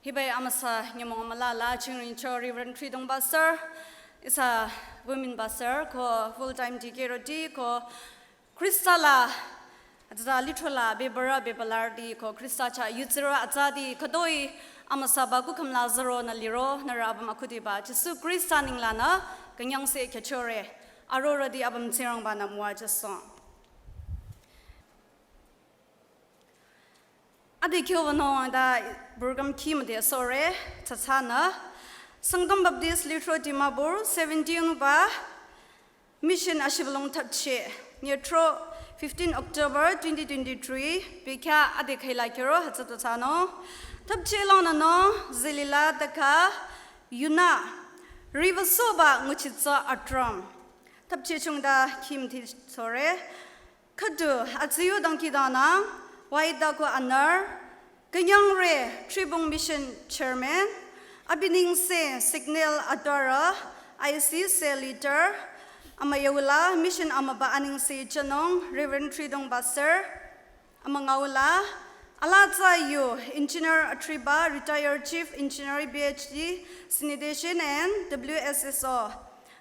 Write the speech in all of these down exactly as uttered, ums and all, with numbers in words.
Hiba amüsa nyümong amüla la chingring cho Reverend Tridong Pastor, ihsa women pastor ko full time dikehrüti ko Khrista la atsa lithro la bebürü bebalarüti ko Khrista chah yutsirü atsati khütoi amüsaba kukhüm la züronü liro nührü apüm akhudiba Jisu Khrista ninglanü künyangse khyüchore. Arorüti apüm Tsingrangbanü müwajüsoh. Ade kyo wünung ta program khi müde sore, tsatsanü Sangtam Baptist Lithro Dimapur seventeen ba mission ashibülung thapche, nyetro fifteen October twenty twenty-three, bekhyah ade khaila kero hütsü tsatsanung. Thapche langnanung zilila daka yunü rivasoba nguchitsa atram. Thapche chungda khi müde sore. Khüdu atsiyu dangkhidangnang, waida ko anür, künyangre Tribung Mission Chairman, abi nengse Signal Adara, I C cell leader, amüyula Mission amüba anengse jünung Reverend Tridong Pastor, amüngaula, alatsa yu Engineer Atriba, Retired Chief Engineer B H D, Sanitation and W S S O.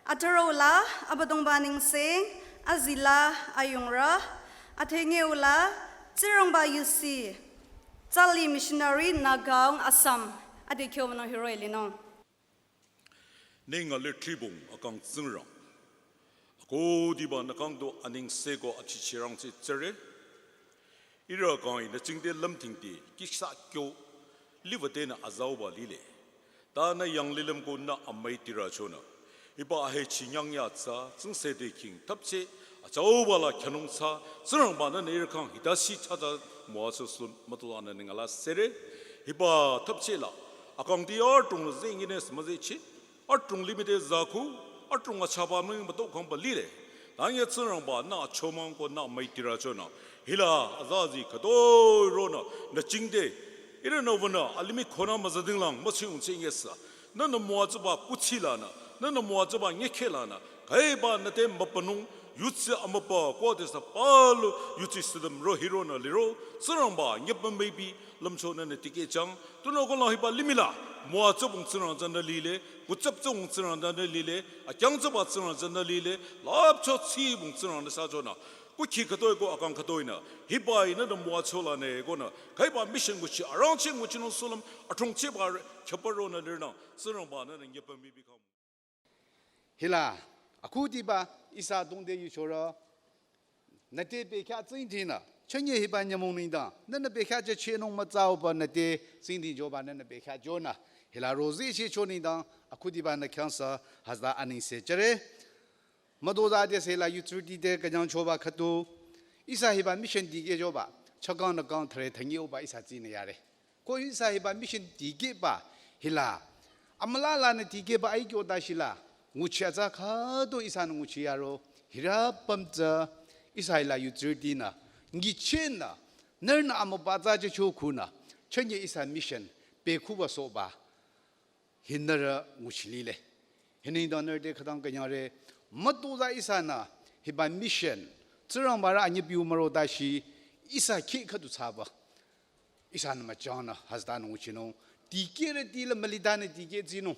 Atürola, Abüdongba nengse, azila ayungrü, athengeula, Tsingrangba yusi, Tsali Missionary Nagaon Assam, ade kyo wünung hiro ilinung. Neng ale Tribung akang Tsingrang. Akhudiba nü kangdo anengse ko achichirang tsi tsere. Ihrü kang inü tsingde lümtingde kisa kyo livadenü azauba lile. Ta nü yanglilüm ko nü amüi tirü chonü. Hiba ahe chinyang ya tsa, tsingsede king thapche, atsauba la khyanung tsa, Tsingrangbanü nü ihrü kang hitasi chacha müwajüsoh mütolanü nengala sere. Hiba thapche la, akangdi artung zengine smazechi, artung limide zaku, artung achaba ming müto kangba lile. Tanye Tsingrangbanü achomang ko nü amüi tirü chonü. Hila azazi khütoi ronü, nü tsingde, ihrünü wünü, alimih khonü müzadinglang, müchiung tsingesa. Nünü müwajüba kuchilanü, nünü müwajüba nyekhelanü, khaiba nüte mübünung, yutsi amüba, ko desa palu, yutsi sidüm ro hironü liro, Tsingrangba, nyeba maybe, lümchonü nü tikehchang, tunü ko lang hiba limih la, müwajübung Tsingrang tsünü lile, kutsaptsübung Tsingrang tsünü lile, akyangtsüba Tsingrang tsünü lile, lapcho tsibung Tsingrang nü sachonü. Kukhi khütoi ko akang khütoi nü, hiba inü nü müwajülanü ko nü, khaiba mission kuchi, arangchi nguchinung sulüm, atrongchiba re, khyaparo nü lirnü, Tsingrangbanü nü nyeba maybe kam. Hila, akhudiba, ihsa dongde yuchorü, nüte bekhyah tsingdhinü, chünye hiba nyümong nengdang, nünü bekhyah jüchehnung mütsauba nüte tsingdhin joba nünü bekhyah jonü. Hila rozi chehcho nengdang, akhudiba nü khyangsa, hütsüta anengse jüre. Müdozade sela yutsirüti te künyangchoba khüdu, ihsa hiba mission dikeh joba, chakang nü kang thüre thangyoba ihsa tsinü yare. Ko ihsa hiba mission dikehba hila. Amülalanü dikehba aikyo dashila. Nguchi atsa khüdu ihsanü nguchi yaro. Hira pümtsü ihsa hila yutsirütinü. Ngichehnü. Nührünü amüba atsa jücho khunü. Chünye ihsa mission. Pekhuba soba. Hinarü nguchi lile. Hinidang nührü te khütang künyangre. Mütoza ihsanü. Hiba mission. Tsingrangbarü anyi piu müro dashi. Ihsa kheh khüdu tsaba. Ihsanü müchangnü hütsüta nguchinung. Dikehrüti la mülitanü dikeh tsinung.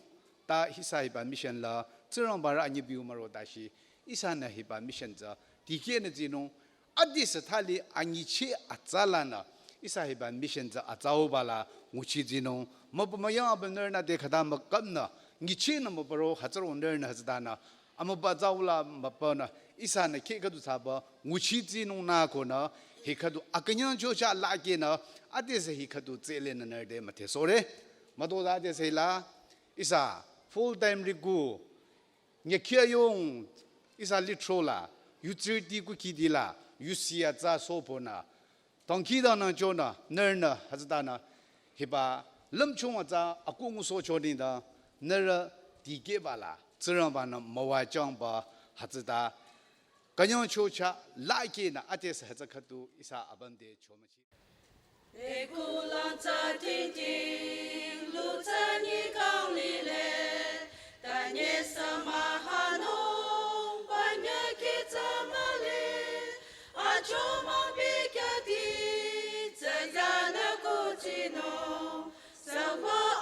Ta ihsa hiba mission la Tsingrangbarü anyi piu müro dashi. Ihsanü hiba mission tsü dikehnü tsinung. Adisü thali anyicheh atsalanü. Ihsa hiba mission tsü atsauba la nguchi tsinung. Mübü müyang abü nührünü te khüta mükapnü. Nyichehnü mübüro hütsüro nührünü hütsütanü. Amüba tsaula mübünü, ihsanü kheh khüdu tsaba, nguchi tsinung nü konü, hi khüdu akünyangcho cha lakehnü, adesü hi khüdu tselenü nührü te müdhe sore. Mütoza adesü la, ihsa full time riku, nyekhyayong, ihsa lithro la, yutsirüti kukhidi la, yusi atsa soponü, dangkhidangnang chonü, nührünü, hütsütanü, hiba lümchung atsa, akungu socho nengdang, nührü dikehba la, Tsingrangbanü müwajüngba, hütsüta, künyangcho cha, lakehnü, adesü hütsü khüdu, ihsa apüm te chomüchi. Ekulang tsa tingting, lu tsa nyi kang lile, tanye sa mahanung, panya ki tsa male, achomang pikyati, tsa yana kutinung, sa wa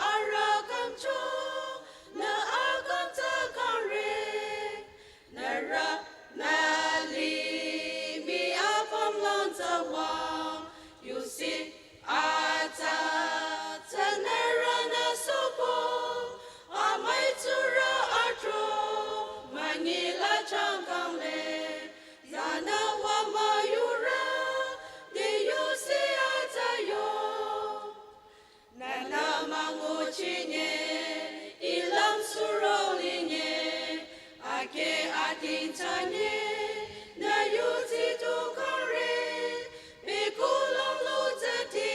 Manguchinye, ilam surolinye, ake atinchanye, na yuti tu kare, bikulang lutati,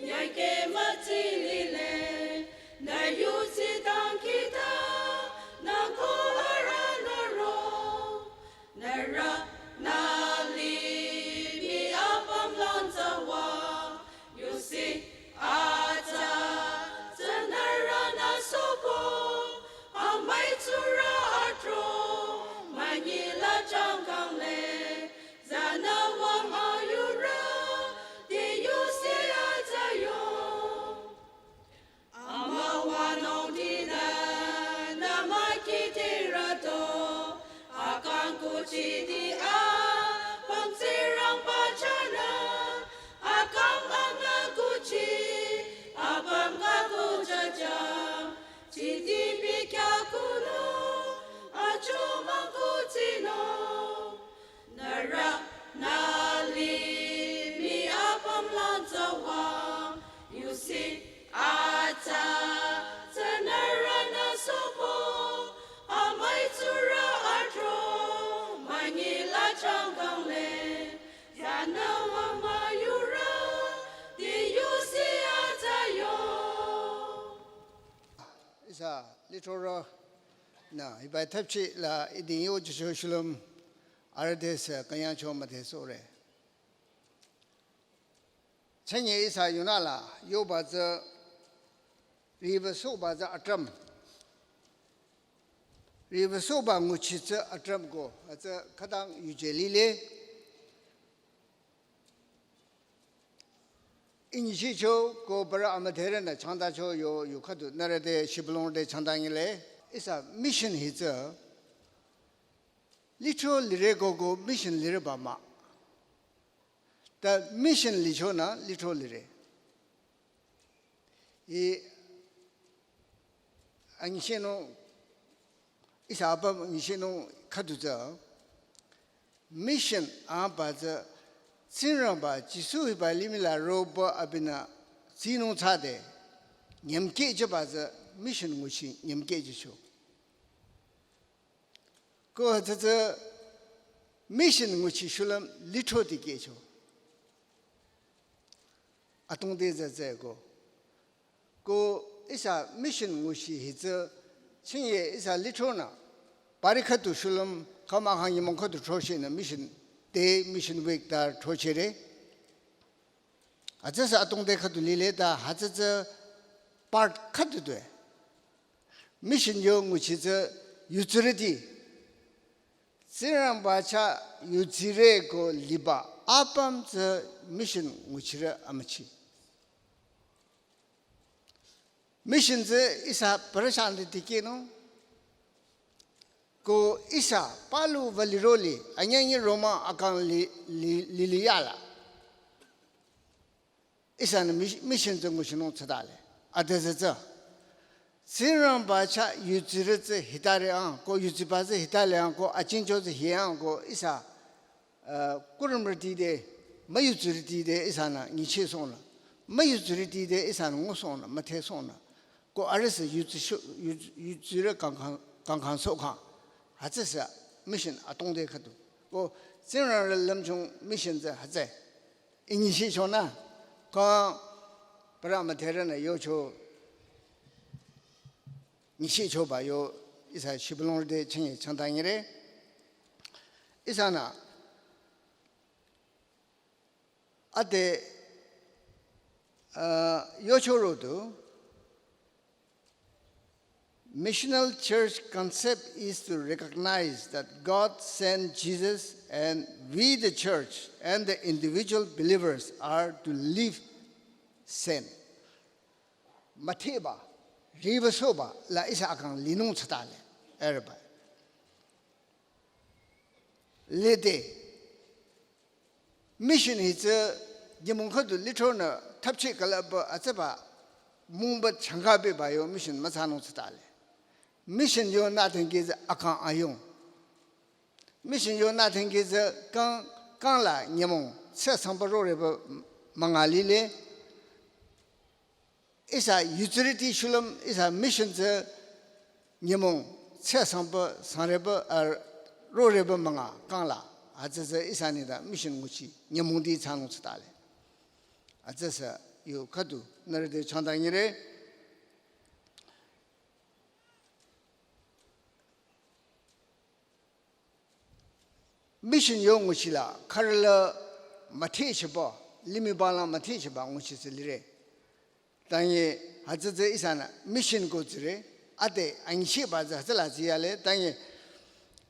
nyake matilile, na yuti tangkita, na kolara naro. Nührü nü limi apüm langtsawa, yusi atsa, tsü nührü nü sopo, amai tsurü atro, manyila changkangle, tsünü wang ayurü, di yusi atsa yo. Ama wanung dina, nama kitirato, akang kuchi di a, pamsirang pachana, akang anga kuchi, apam kaku jaja, chiti pikya kuno, achumang kutino. Nührü nü limi apüm langtsawa, yusi atsa, tsü nührü nü sopo, amai tsurü atro, manyila changkangle, tsünü wang ayurü, di yusi atsa yo. Ihsa lithro nü, hiba thapchi la idin yo jisho shulüm, arüh te sü künyangcho müdhe sohre. Chünye ihsa yunü la yoba tsü riwü sohba tsü atram. Riwü sohba nguchi tsü atram ko, atsü khütang yuje lile. Ihnü shicho ko parü amüdherünü changtacho yo yu khüdu nührü te shibülung te changtanyile. Ihsa mission hi tsü lithro lire ko ko mission lireba mah. Ta mission lichonü lithro lire. Ih angishenung, ihsa apüm angishenung khüdu tsü, mission apa tsü, Tsingrangba Jisu hiba limih la roba abinü tsinung thsade, nyümkeh jüba tsü, mission nguchi nyümkeh jücho. Ko hütsü tsü mission nguchi shulüm lithro dikehcho. Atungte tsü tsü ko. Ko ihsa mission nguchi hi tsü chünye ihsa lithro nü. Parü khüdu shulüm kama khang yimong khüdu throcheh nü mission day, mission week ta throchehre. Atsü sü atungte khüdu lile ta hütsü tsü part khüdu tue. Mission yo nguchi tsü yutsirüti. Tsingrangba chah yutsire ko liba apüm tsü mission nguchirü amüchi. Mission tsü ihsa parü shanti tikehnung. Ko ihsa palu wüliro li, anyanyi Roma akang li, li, li, li yala. Ihsanü mis-, mission tsü nguchinung thsatale. Ade tsü tsü. Tsingrangba chah yutsirü tsü hitare ang, ko yutsiba tsü hitale ang, ko achingcho tsü hi ang, ko ihsa, eh, kurümrüti te, müyutsirüti te ihsanü nyichehsohnü. Müyutsirüti te ihsanü ngusohnü, müdhesohnü. Ko arüh sü yutsi sho-, yu-, yutsirü kangkang, kangkang sohkhang. Hütsü sü mission atungte khüdu. Ko Tsingrangba lümchung mission tsü hütsü. Ihnü shichonü, kang parü amüdherünü yocho, ihnü shichoba yo, ihsa shibülung te chünye changtanyire. Ihsanü, ade, uh, yocho rodu, Missional church concept is to recognize that God sent Jesus and we the church and the individual believers are to live same. Mütheba, riwü sohba, la ihsa akang linung thsatale, erba. Lede, mission hi tsü nyümong khüdu lithro nü thapcheh külüpba atsüba mungba changka beba yo mission müthsanung thsatale. Mission yo nü tengki tsü akang ayung. Mission yo nü tengki tsü kang, kang la nyümong tsü sangpa roreba münga lile. Ihsa yutsürüti shulüm ihsa mission tsü nyümong tsü sangpü sangrepü, a, rorepü münga kangla. Hütsü tsü ihsa nengdang mission nguchi nyümongti thsanung thsatale. Hütsü sü yu khüdu nührü te changdang nyire. Mission yo nguchila khürü la müthehchipü, limih bala müthehchipü nguchi tsü lire. Tangi hütsü tsü ihsanü mission ko tsire, ade anyichehba tsü hütsüla tsiyale, tangi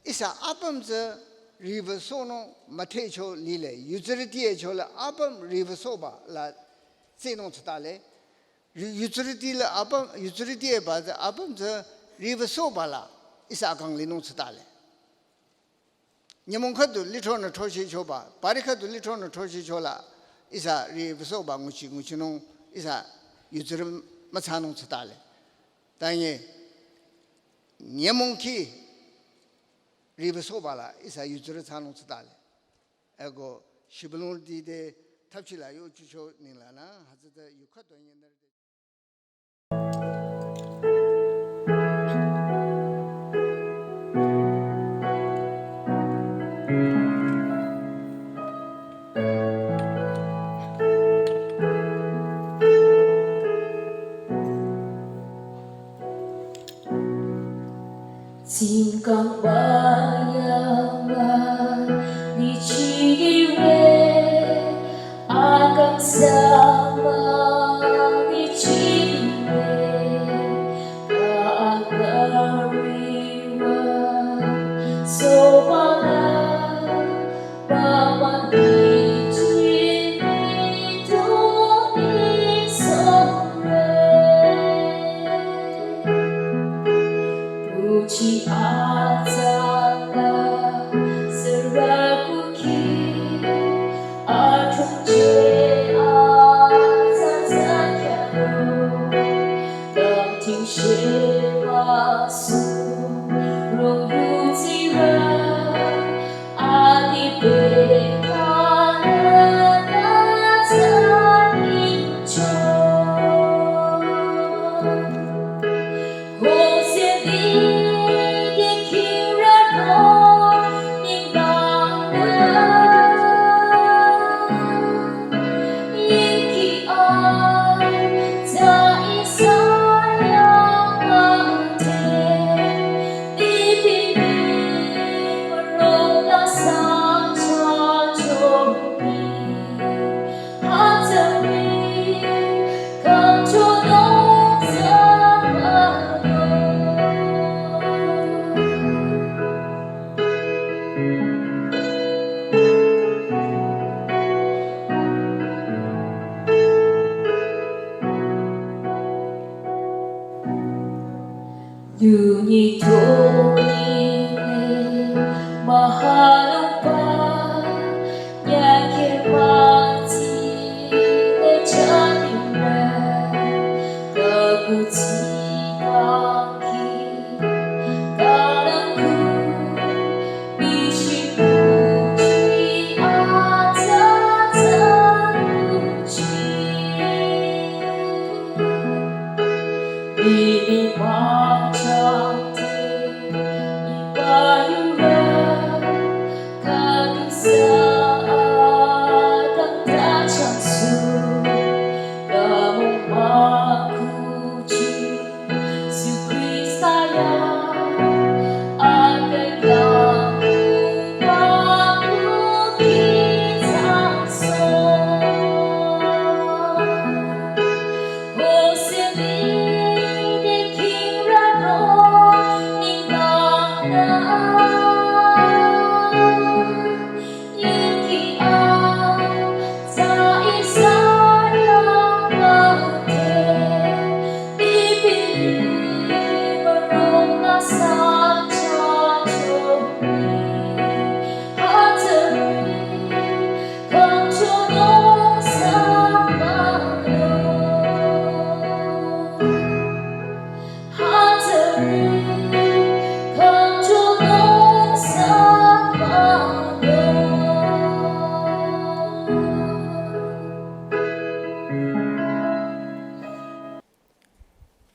ihsa apüm tsü riwüsohnung müthehcho lile, yutsürüti echo la apüm riwüsohba la tsehnung thsatale, ri-, yutsürüti la apüm, yutsürüti eba tsü apüm tsü riwüsohba la ihsa akang linung thsatale. Nyümong khüdu lithronü throchehchoba, pari khüdu lithronü throchehchola, ihsa riwüsohba nguchi nguchinung, ihsa yutsürü müthsanung thsatale. Tangi nyümong khi riwüsohba la ihsa yutsürü thsanung thsatale. Eko shibülung dide thapchila yo chucho ninglanü, hütsüta yu khüdu nyi nührü te Tsingkang bayanga ni chidire, akang sama ni chidire, ka akariwa sobala, Luni toni mahalungpa, nyakir mati le chanimre, kakuti kaki, kanaku, mishipuchi atatanuchi.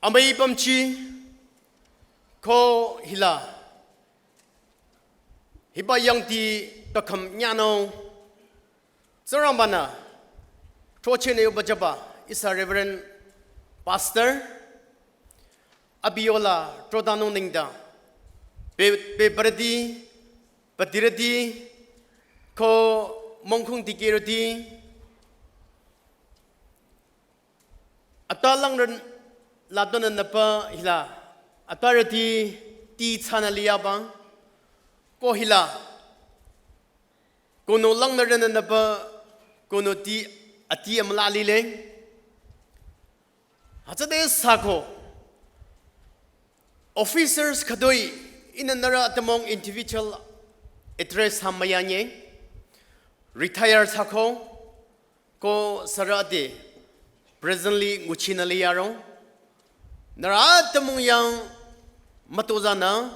Amüi pümji ko hila hiba yangdi takham nyanung Tsingrangba-nü throchehne yobajüba ihsa Reverend Pastor abi yola throtanung nengdang pe, pe barüti, patirüti, ko mongkhung dikehrüti, atalangrü ladonü nüpa hila, atarüti ti thsanü liyaba, ko hila, kono langnürünü nüpa, kono ti, ati amüla lile. Hütsüde sako, officers khütoi ihnü nührü atümung individual address hü müyanye, retire thsako, ko sürü ade presently nguchinü liyaro, nührü atümung yang mütozanü,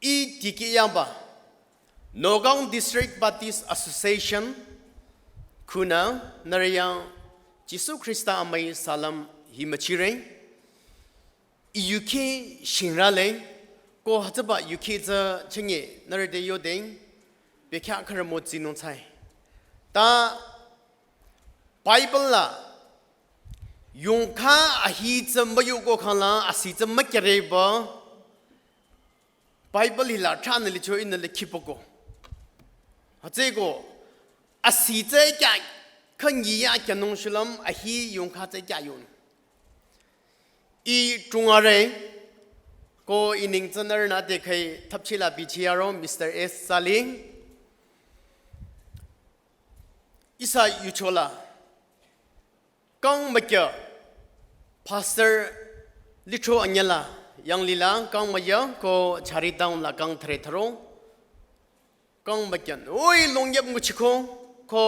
ih dikeh yangba, Nagaon District Baptist Association khunü nührü yang Jisu Khrista amüi salam hi müchire. Ih yukhi shingrale, ko hütsüba yukhi tsü chenge nührü te yodeng, bekhyah khürü mütsinung thsai. Ta Bible la, yongkha ahi tsü müyuko khangla, asi tsü mükyareba, Bible hila thranü licho ihnü le khipoko. Hütsüeko, asi tsü kya, khangi ya kyanung shulüm, ahi yongkha tsü kya yun. Ih chungare, ko ih neng tsü nührünü adekheh thapchila bichiyaro, Mister S Sali. Ihsa yuchola, kang mükya, Pastor licho anyüla, yanglila, kang mükya, ko Chari town la kang thre tharo, kang mükya, oi longyap nguchiko, ko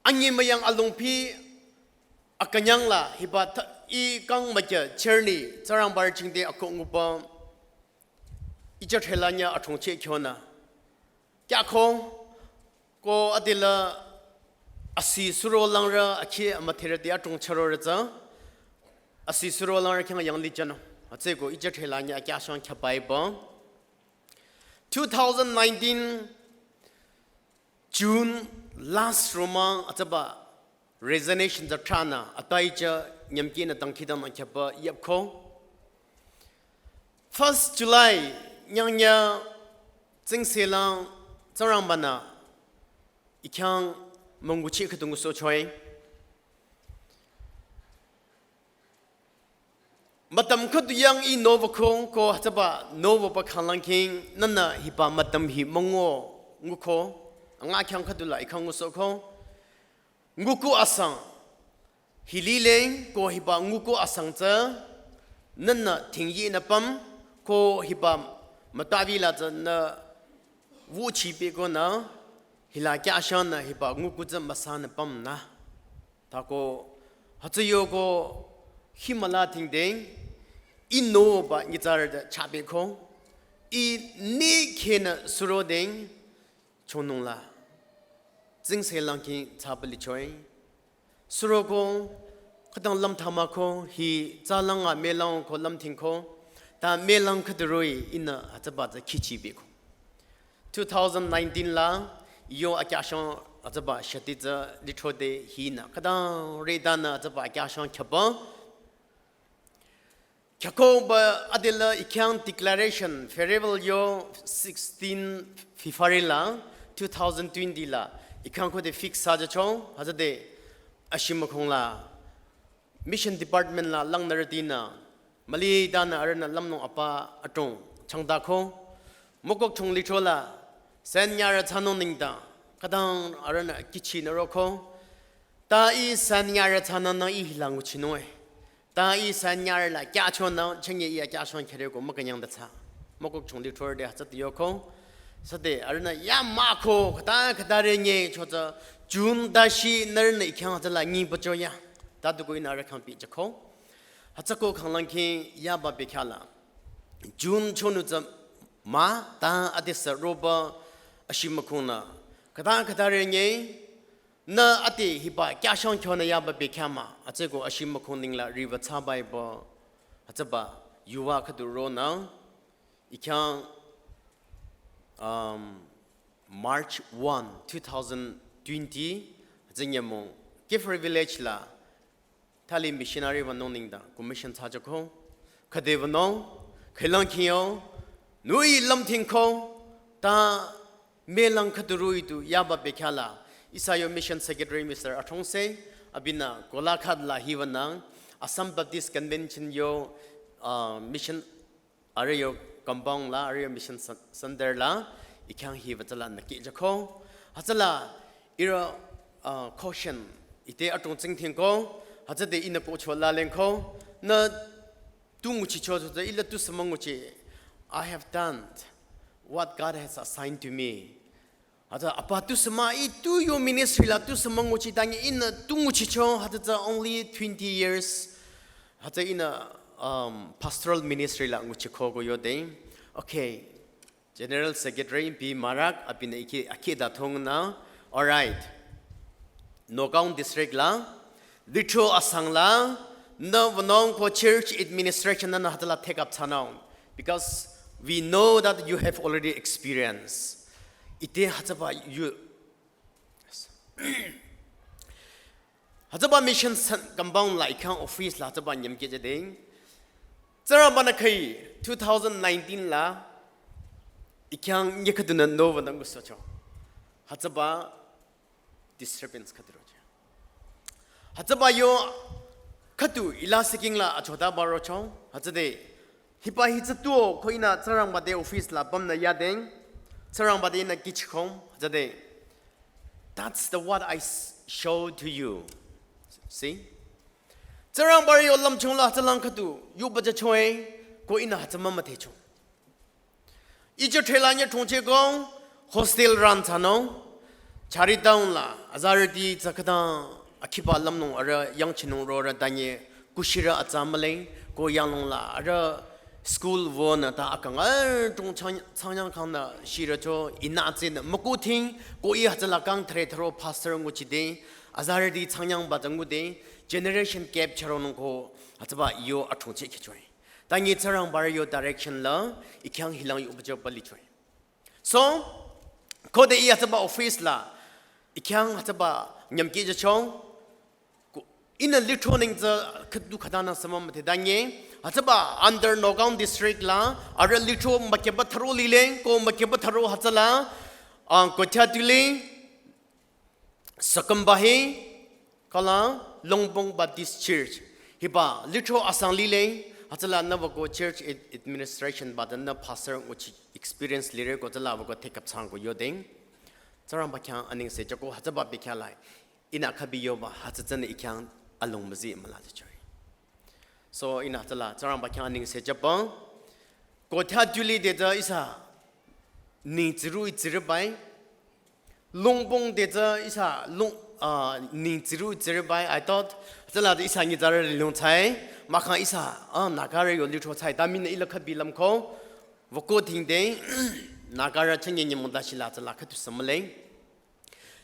anyi müyang alongpi, akünyang la, hiba ta, ih kang mükya, journey, Tsingrangba jingte ako nguba, ih jathelanya athongcheh kyonü. Kyako, ko adila asi suro langrü akhi amütherüti athongchehro rütsü, asi suro langrü khyang yangli jano. Hütsüeko ih jathelanya akyashang khyapaiba. Two thousand nineteen June last romang atsaba resignation tsü thranü, atai tsü nyümkinü dangkhidangnang khyaba yapko. First July nyangnya tsingselang Tsingrangba-nü ih khyang münguchi khüdu ngusohcho-i. Mütam khüdu yang ih nowüko ko hütsüba nowüba khanglang khing nühnü hiba mütam hi müngu nguko, nga khyang khüdula ih khyang ngusohko. Nguku asang hi lile ko hiba nguku asang tsü nühnü tingyinü püm ko hiba mütavila tsü nü wuchi pehkonü hila kyashanü hiba nguku tsü müsanü pümnü. Tako hütsü yoko himüla tingdeng ih nowüba nyitsarü te chapeko, ih nikhenü surodeng chonungla tsingselang khing tsaba licho-i. Suroko khütang lümthsamako hi tsülang a melang ko lümtingko, ta melang khüdu roh-i ihnü hütsüba tsü khichibeko. Two thousand nineteen la yo akyashang hütsüba shati tsü lithode hinü khütang redanü hütsüba akyashang khyaba. Khyako ba adila ih khyang declaration farewell yo sixteen February la two thousand twenty la ih khyang khode fix thsajacho, hütsüde ashimükhong la mission department la langnürütinü mülidanü arühnü lümnung apa adrong changdako. Mokokchung lichola sanyarü thsanung nengdang khütang arühnü kihchinü roko. Ta ih sanyarü thsanangnang ih hilang nguchinung-i. Ta ih sanyarü la kyachonü chenge ih akyashang khyareko mükünyang da thsa. Mokokchung lichorü de hütsüde yoko. Süde arühnü ya mako khüta khüta renge chotsü June dashi nührünü ih khyang hütsüla nyibacho ya. Ta duko ihnü arüh khyang pijako. Hütsüko khanglang khing yaba bekhyala June chonu tsü mah ta adesü roba ashimükhongnü khüta khüta renge Nü ade hiba kyashang kyonü yaba bekhyah mah, atsüko ashimükhong ningla riba tsaba iba, atsüba yuva khüdu ronü, ikhyang, um, March one, two thousand twenty, atsü nyümong, Kiphire Village la, thali missionary wünung nengdang commission thsajüko, khüde wünung, khülang khingyong, nui lümthingko, ta melang khüdu roh-i tu yaba bekhyah la, ihsa yo mission secretary Mister Athongse, abinü Golaghat la hiwünang, Assam Baptist Convention yo, uh, mission arüh yo compound la, arüh yo mission cen-, center la, ikhyang hiba tsüla nü kihjüko. Hütsüla ihrü, uh, caution, ite atong tsingthingko, hütsüde ihnü kohcho lalengko, nü tu nguchicho tsü ila tusü münguchi, I have done what God has assigned to me. Hütsü apa tusü mah, i tu yo ministry la tusü münguchi, tangi ihnü tu nguchicho, hütsü tsü only twenty years. Hütsü ihnü, um, pastoral ministry la nguchiko ko yode. Okay. General Secretary B Marak, abinü iki, akhi da thongnü. All right. Nagaon District la, Lithro asang la, nü wünung ko church administration nü hütsüla take up thsanung. Because we know that you have already experienced. Ite hütsüba yu-, hütsüba mission cen-, compound la ikhyang office la hütsüba nyümkeh jüding. Tsingrangba-nü khüi two thousand nineteen la ikhyang nyi khüdunü nü wünung ngusohcho. Hütsüba disturbance khüdu roche. Hütsüba yo khüdu ila siking la achota barocho. Hütsüde hiba hi tsü tuo ko ihnü Tsingrangba te office la pümnü yadeng. Tsingrangba te ihnü kihchikhong. Hütsüde. That's the what I s-, show to you. See? Tsingrangba yo lümchung la hütsülang khüdu yuba jücho-e ko ihnü hütsü mümüdhecho. Ije thela nye thongcheko hostel run thsanung. Chari town la, azarüti tsü khütang akhiba lümnung arüh yangchinung rorü tangi kushirü atsa müleng, ko yanglong la, arüh school wünü ta akang adrong chang-, changyang khangnü shirücho ihnü tsünü mükuthing, ko i hütsüla kang thre thro pastor nguchide, azarüti changyangba tsü ngude, generation gap chüronung ko, hütsüba yo athongcheh kihcho-e. Tangi Tsingrangba yo direction la, ikhyang hilang yo bujo balicho-e. So, khode i hütsüba office la, ikhyang hütsüba nyümkeh jücho, ko, ihnü Lithro neng tsü khüdu khütanü sü mümüdhe tangi, hütsüba under Nagaon District la, arüh Lithro mükehba tharo lile, ko mükehba tharo hütsüla, ah, Kothatuli, Sakambahi, kala Longbong Baptist Church. Hiba Lithro asang lile, hütsüla nü wüko church ad-, administration ba danü pastor nguchi experience lire ko tsüla wüko take up thsang ko yodeng. Tsingrangba khyang anengse jüko hütsüba bekhyah la. Ihnü khabi yoba hütsü tsünü ikhyang along müzi müla jücho-e. So, ihnü hütsüla, Tsingrangba khyang anengse jüpang. Kothatuli de tsü ihsa, ni tsiru i tsiribai. Longbong de tsü ihsa, long, ah, ni tsiru i tsiribai. I thought, hütsüla de ihsa nyitsarü lilong tsai. Mahkhang ihsa, ah, Nagarü yo Lithro tsai. Ta minü ila khabi lümko. Wüko thingde, Nagarü chünye nyümong da shila tsüla khüdu sü müleng.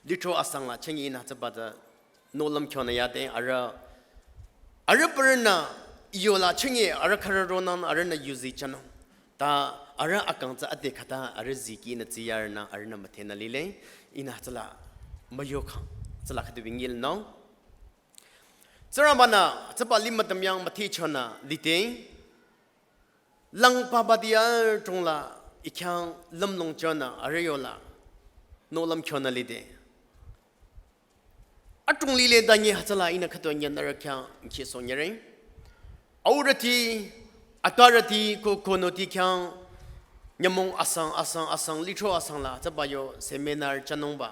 Lithro asang la chünye ihnü hütsüba tsü nohlüm kyonü yade arüh, arüh parünü iyo la chünye arüh khürü ronang arühnü yuzi thsanung. Ta arüh akang tsü ade khüta arüh ziki ihnü tsiyarünü arühnü müdhenü lile ihnü hütsüla müyokha hütsüla khüdu bingil nung. Tsingrangba-nü hütsüba limütüm yang müdhechonü lide. Lang papa diya chungla ikhyang lümlong chonü arüh yola nohlüm kyonü lide. Atung lile dangi hütsüla ihnü khütonyü nührü khyang nyichehsoh nyireng. Aurüti, atarüti ko konoti khyang nyümong asang, asang, asang, Lithro asang la hütsüba yo seminar thsanungba.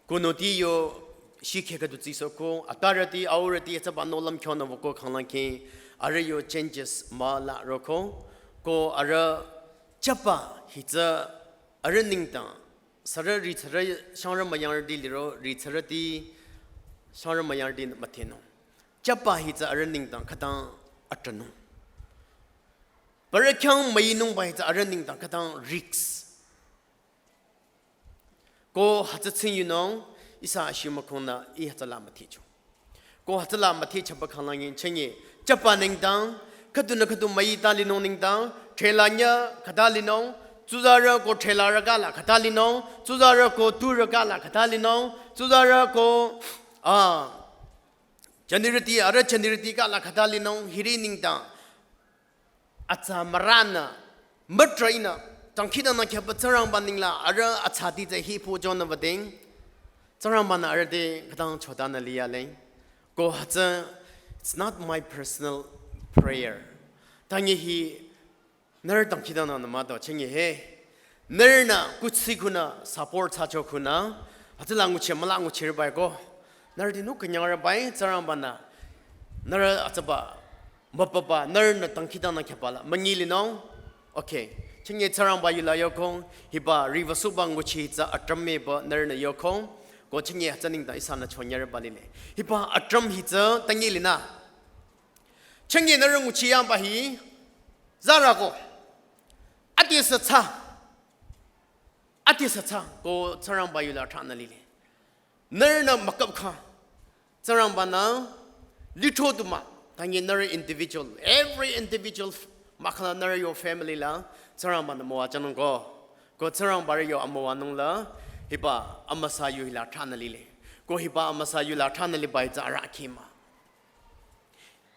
Konoti yo shikhe khüdu tsisohko, atarüti, aurüti, hütsüba nohlüm kyonü wüko khanglang khe, arüh yo changes müla roko, ko arüh chapa hitsü arüh nengdang, sürü ri tsürü shangrü müyangrüti liro, ri tsürüti shangrü müyangrüti müdhenung. Chapa hitsü arüh nengdang khütang atranung. Parü khyang müinungba hitsü arüh nengdang khütang risk. Ko hütsü tsing yunung, Ihsa ashimükhongnü ih hütsüla müdhecho. Ko hütsüla müdhechaba khanglangi chenge chapa nengdang, khüdunü khüdu müita linung nengdang, threla nyü khüta linung, tsuzarü ko threlarü kahla khüta linung, tsuzarü ko turü kahla khüta linung, tsuzarü ko, ah, jünirüti, arüh jünirüti kahla khüta linung, hiri nengdang. Atsa müranü, mütrah ihnü, dangkhidangnang khyaba Tsingrangba nengla, arüh atsati tsü hi pü jonü bading, Tsingrangbanü arüh te khütang chotanü liyaleng. Ko hütsü, it's not my personal prayer. Tangi hi, nührü dangkhidangnangnü müdo, chenge he. Nührünü kuthsi khunü support thsacho khunü, hütsüla nguchi müla nguchirübai ko. Nührü te nu künyangrübai, Tsingrangbanü. Nührü atsaba, müpaba, nührünü dangkhidangnang khyabala, münyi linung. Okay. Chenge Tsingrangba yula yokong, hiba riva suba nguchi tsü atram meba nührünü yokong. Ko chenge hütsü nengdang ihsanü chonyarüba lile. Hiba atram hi tsü tangi linü. Chenge nührü nguchi yangba hi, zarü ko. Ati sü tsü. Ati sü tsü ko Tsingrangba yula thranü lile. Nührünü müküp kha. Tsingrangbanü litho du mah. Tangi nührü individual. Every individual mahkhang nührü yo family la. Tsingrangbanü müwajünung ko. Ko Tsingrangba yo amüwanung la. Hiba amüsa yu hila thranü lile. Ko hiba amüsa yula thranü liba hi tsü arahkheh mah.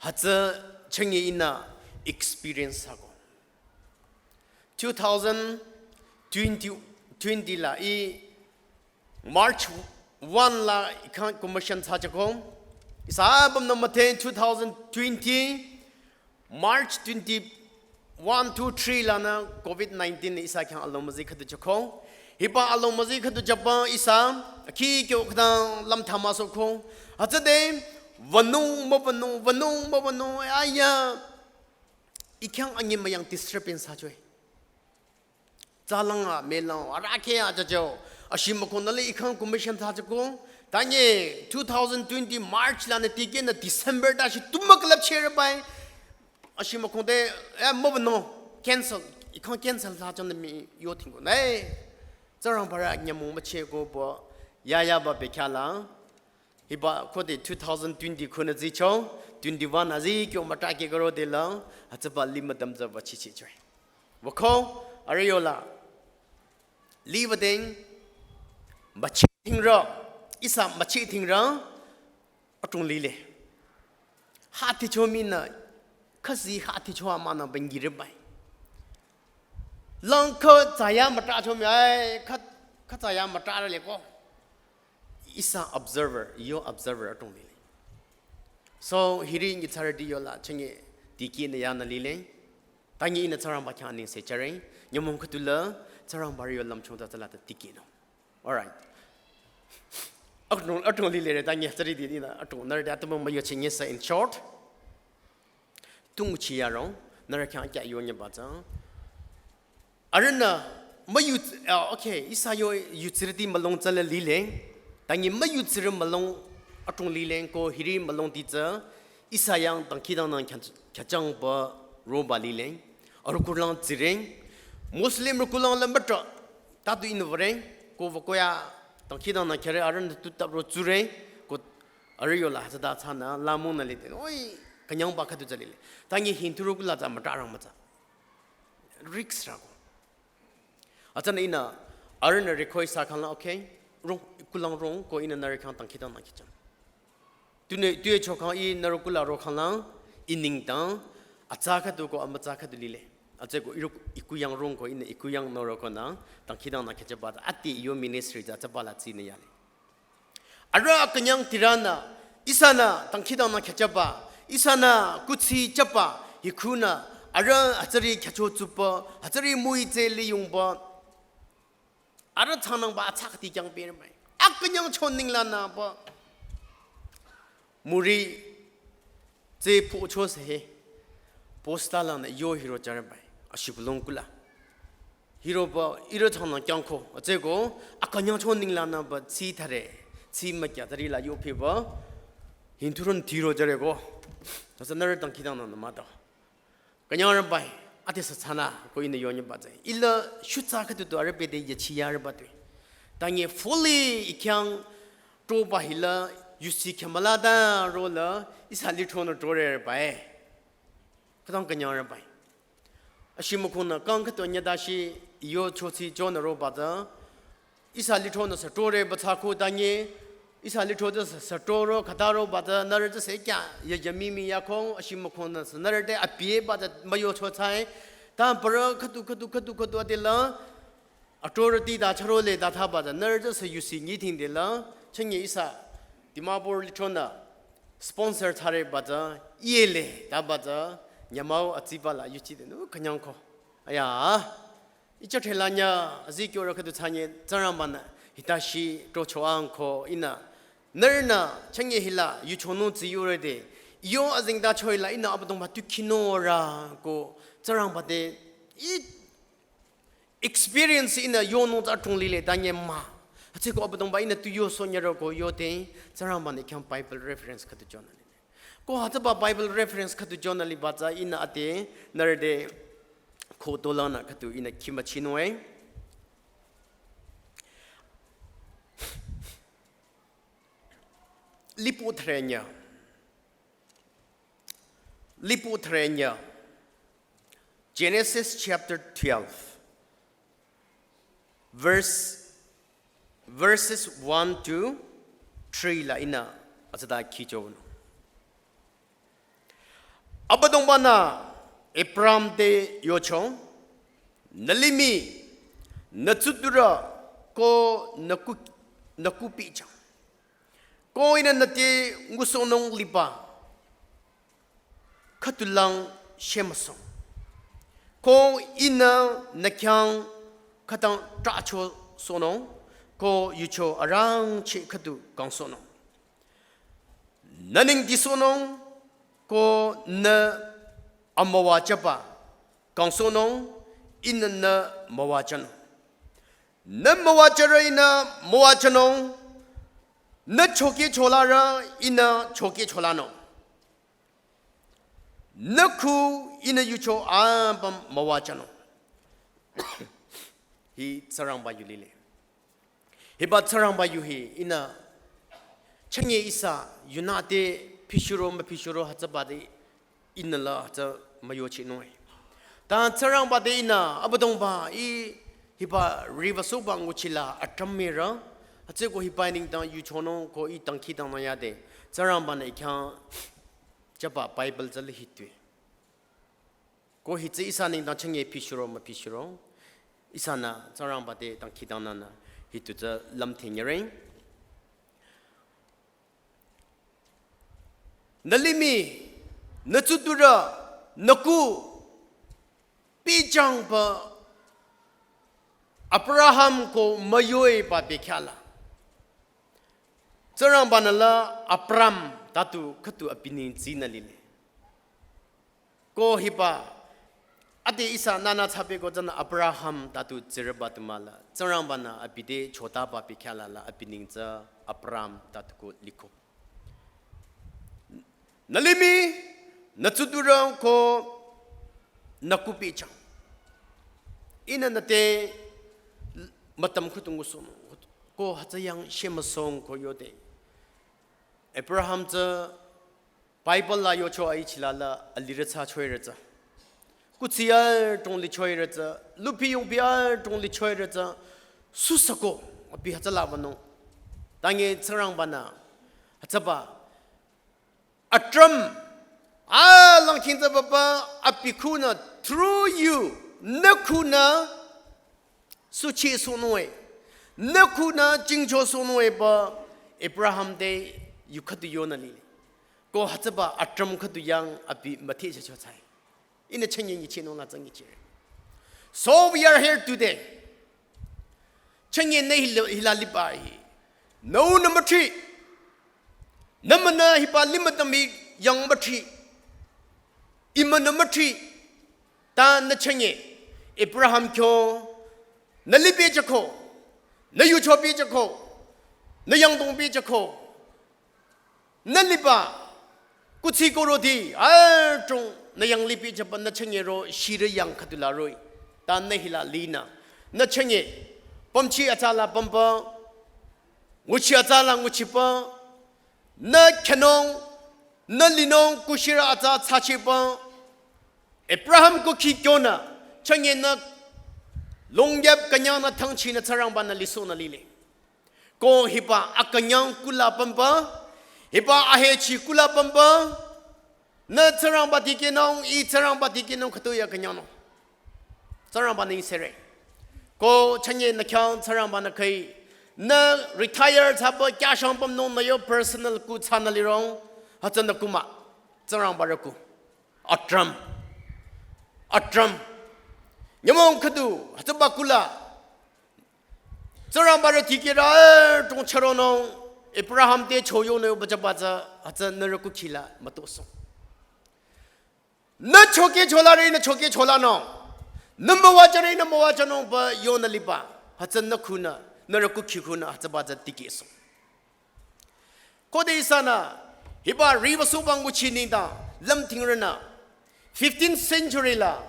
Hütsü chenge ihnü experience thsako. Two thousand twenty, twenty la ih March one la ih khyang commission thsajüko. Ihsa apümnü müdhe two thousand twenty, March twenty-one, two, three lanü covid nineteen ihsa khyang alongmüzi khüdu jüko. Hiba alongmüzi khüdu jüba ihsa, akhi kyo khütang lümtha müsohko. Hütsüde, wünung, müwünung, wünung, müwünung, aya. Ih khyang anyemüyang disturbance thsachoe. Tsalang a, melang, arahkheh a jüjo. Ashimükhongnü le ih khyang commission thsajüko. Tangi two thousand twenty March lanü tikehnü December tashi tu mükülüpcherübai. Ashimükhong te, eh, müwünung, cancel. Ih khyang cancel thsajünü mii yo thingko. Nai, Tsingrangba rü nyümong müchehko pü, yayaba bekhyah la. Hiba khode two thousand twenty khunü zicho, twenty-one azi kyo mütrah keh karo de la, hütsüba limüdüm tsü wüchichichoe. Wüko, arüh yola. Liwüdeng, mücheh thingrü, ihsa mücheh thingrü, atung lile. Haticho minü, khüzi haticho amanü bengiribai. Lang khütsaya mütrahcho mi, ai, khüt, khütsaya mütrah le ko. Ihsa observer, yo observer atung lile. So, hiri nyitsarüti yola, chenge dikehnü yanü lile. Tangi ihnü Tsingrangba khyang aningse jüre, nyümong khüdula, Tsingrangba rü yo lümchung ta tsüla ta dikehnung. Alright. Atung, atung lile re, tangi tsürüti dinü, atung nührü te atümung müyo chenge sa in short. Tung chi yarong, nührü khyang kya yo nyeba tsü. Arühnü, müyu, ah, okay, ihsa yo yutsirüti mülung tsüla lile. Tangi müyutsirü mülung atung lile ko hiri mülung ti tsü. Ihsa yang dangkhidangnang kya, kyachangba roba lile. Arüh kurlang tsire. Muslim rü kurlang la mütrah. Tatu inü vare. Ko wükoya dangkhidangnang khyare arühnü tutap ro tsure. Ko arüh yola hütsüta thsanü lamungnü lide. Oi, künyangba khüdu tsü lile. Tangi Hindu rü kula tsü mütrah rang mütsa. Risk rako. Hütsünü ihnü, arühnü request thsakhangla, okay, rong, kulang rong, ko ihnü nührü khyang dangkhidangnang khyachang. Tune, tue chokhang ih nührü kula rokhangla, ih nengdang, atsa khüdu ko amütsa khüdu lile. Atse ko ihrü, ih kuyang rong ko ihnü ih kuyang noro konü, dangkhidangnang khyachaba, ati yo ministry tsü tsübala tsinü yale. Arüh akünyang tiranü, ihsanü dangkhidangnang khyachaba, ihsanü kuthsi chaba, hikhunü, arüh hütsüri khyachotsuba, hütsüri müitse liyungba, arüh thsangnangba atsa khüti khyang pere mai. Akünyang choninglanü ba, müri, tse phucho se he. Posta lanü yo hiro jüre bai. Ashibülung kula. Hiroba, ihrü thsangnang kyangko. Atse ko, akünyang choninglanü ba tsi thare. Tsi mükya thari la yo pheba. Hindu rün tiro jüre ko. Tasa nührü dangkhidangnangnü müdo. Künyang rü bai. Ati sa thsanü ko ihnü yo nyeba tsü. Ila shutsa khüdu tu arüh bede yachi yarüba tu. Tangi fully ih khyang troba hila yusi khemala ta rola ihsa lithronü trore bae. Khütang künyang re bae. Ashi mükhonü kang khütu nyadashi yochosi chonü roba tsü ihsa lithronü sü trore ba tsü khu ta nye, ihsa lithro tsü sü, sü troro khüta roba tsü nührü tsü sü kya ya ya mi mi ya khong, ashi mükhonü sü nührü te apieba tsü müyocho tsüe. Ta parü khütu, khütu, khütu, khütu adela authority ta chürole ta thaba tsü nührü tsü sü yusi nyitingdela, chünye ihsa Dimapur lithronü sponsor thsareba tsü, iyele taba tsü, nyümong atsiba la yuchide nu künyang ko. Aya, icha thela nya, azi kyo ra khütu tsü nye, Tsingrangbanü hitashi trocho ang ko ihnü. Nührünü, chünye hila, yuchonung tsi yurede. Iyo azengtacho hila, ihnü Abüdongba tu khinung ra ko, Tsingrangba te, i experience ihnü yonung tsü atung lile ta nye mah. Hütsüko Abüdongba ihnü tu yosoh nyiro ko yode, Tsingrangbanü khyang Bible reference khütu chonü lile. Ko hütsüba Bible reference khütu chonü liba tsü ihnü ade, nührü te, ko tolanü khütu ihnü khimüchinung e. Lipu thre nya. Lipu thre nya. Genesis chapter twelve, verse, verses one to three la ihnü atsata khicho. Abüdongbanü Abraham te yocho, nü limih, nü tsudurü ko nü ku, nü kuh pehjüng. Ko ihnü nü te ngusohnung liba khütulang shemüsung. Ko ihnü nü khyang khütang trahcho sohnung, ko yucho arangcheh khütu kangsohnung. Nü nengdi sohnung, ko nü amüwajüba kangsohnung, ihnü nü müwajünung. Nü müwajürü ihnü müwajünung, nü chokehcholarü ihnü chokehcholanung. Nü kuh ihnü yucho apüm müwajünung. Hi Tsingrangba yu lile. Hiba Tsingrangba yu hi ihnü chünye ihsa yunü te pishuro müpishuro hütsüba te ihnü la hütsü müyochinung e. Ta Tsingrangba te ihnü Abüdongba ih hiba riwü sohba nguchila atram mira. Hütsüko hiba nengdang yuchonung ko ih dangkhidangnang yade. Tsingrangbanü ih khyang jüba Bible tsü la hitoi. Ko hitsü ihsa nengdang chünye pishuro müpishuro. Ihsanü Tsingrangba te dangkhidangnangnü hitoi tsü lümtheng yare. Nü limih, nü tsudurü, nü kuh pehjüngba Abraham ko müyoiba bekhyah la. Tsingrangbanü la Abram tatu khütu abi neng tsinü lile. Ko hiba, ade ihsa nünü thsapeko tsünü Abraham tatu tsirüba tu mah la, Tsingrangbanü abi te chotaba bekhyah la la abi neng tsü Abram tatu ko liko. Nü limih, nü tsudurü ko nü kuh pehjüng. Ihnü nü te mütüm khütu ngusohnung, ko hütsü yang shemüsung ko yode. Abraham tsü Bible la yocho aichila la alirü thsa choirü tsü. Kuthsi adrong lichoirü tsü, luphi yongphi adrong lichoirü tsü, süsako, abi hütsüla wünung. Tangi Tsingrangbanü, hütsüba, atram, alangkhing tsü papa, abi kuhnü, through you, nü kuhnü, suchi sohnung e, nü kuhnü jingcho sohnung e pü Abraham te yu khütu yonü lile. Ko hütsüba atram khütu yang abi müthehcho tsai. Ihnü chünye nyichinung la tsang nyichire. So we are here today. Chünye nü hila, hila liba hi. Nü u nü müthri. Nü münü hiba limütüm hi yang müthri. Ih münü müthri. Ta nü chünye, Abraham kyo, nü li pehjüko, nü yucho pehjüko, nü yangdong pehjüko, nü liba, kuthsi ko roti, adrong, nü yang li pehjüba nü chünye ro, shirü yang khütu la roh-i, ta nü hila linü, nü chünye, pümchi atsa la pümba, Nguchi atsa la nguchiba, nü khenung, nü linung kushirü atsa thsacheba, Abraham kukhi kyonü, chünye nü longyap künyangnü thangchinü Tsingrangba-nü lisohnü lile. Ko hiba akünyang kula pümba, hiba ahechi kula pümba, nü Tsingrangba dikehnung, ih Tsingrangba dikehnung khütoh-i akünyangnung. Tsingrangba-nü ih sere. Ko chünye nü khyang Tsingrangba-nü khüi, nü retire thsaba kyashang pümnung nü yo personal kuh thsanü lirong, hütsünü kuh mah, Tsingrangba rü kuh. Atram. Atram. Nyümong khüdu, hütsüba kula. Tsingrangba rü dikehrü, eh, tong chüronung, Abraham te choyonü yo bachaba tsü, hütsü nührü kukhi la mütosung. Nü chokeh chola re, nü chokeh cholanung. Nü müwajü re, nü müwajünung ba yonü liba. Hütsü nü khunü, nührü kukhi khunü, hütsüba tsü dikehsung. Khode ihsanü, hiba riwüsohba nguchi nengdang, lümdhingrünü, fifteenth century la,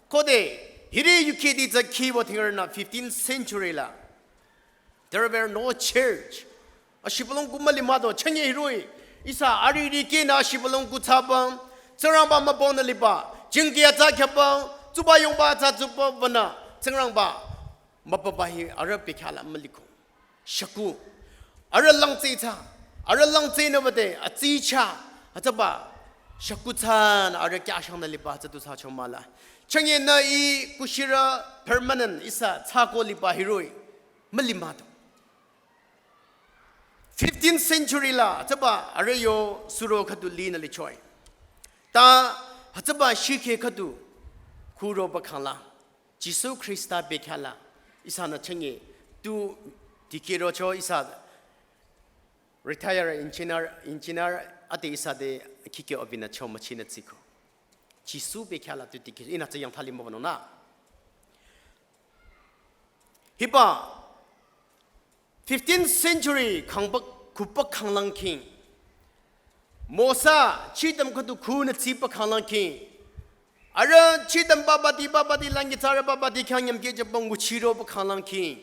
khode, hiri yukhidi tsü khiwa dhingrünü, fifteenth century la. There were no church. Ashibülung kuh müli mah do, chünye hiroh-i, ihsa ariri kehnü ashibülung kuh thsaba, Tsingrangba mübünü liba, jingki atsa khyaba, tsuba yongba atsa tsuba banü, Tsingrangba mübüba hi arüh bekhyah la müliko. Shükuh. Arüh langtsi thsa. Arüh langtsinü bade, atsi cha. Hütsüba. Shükuh thsanü arüh kyashangnü liba hütsü du thsacho mahla. Chünye nü ih kushirü permanent ihsa thsako liba hiroh-i. Müli mah do. Fifteenth century la, hütsüba arüh yo suro khüdu linü lichoi. Ta hütsüba shikhe khüdu kuroba khangla. Jisu Khrista bekhyah la, ihsanü chünye, tu dikehrocho ihsa, retire engineer, engineer ade ihsa de khikhe obinü cho müchinü tsiko. Jisu bekhyah la tu dikeh, ihnü tsü yangthali mübünung nü. Hiba, fifteenth century khangba, kuhba khanglang king. Mosa, chidam khüdu khunü tsiba khanglang king. Arüh chidam babadi, babadi la nyitsarü babadi khyang nyümkeh jüba nguchiroba khanglang king.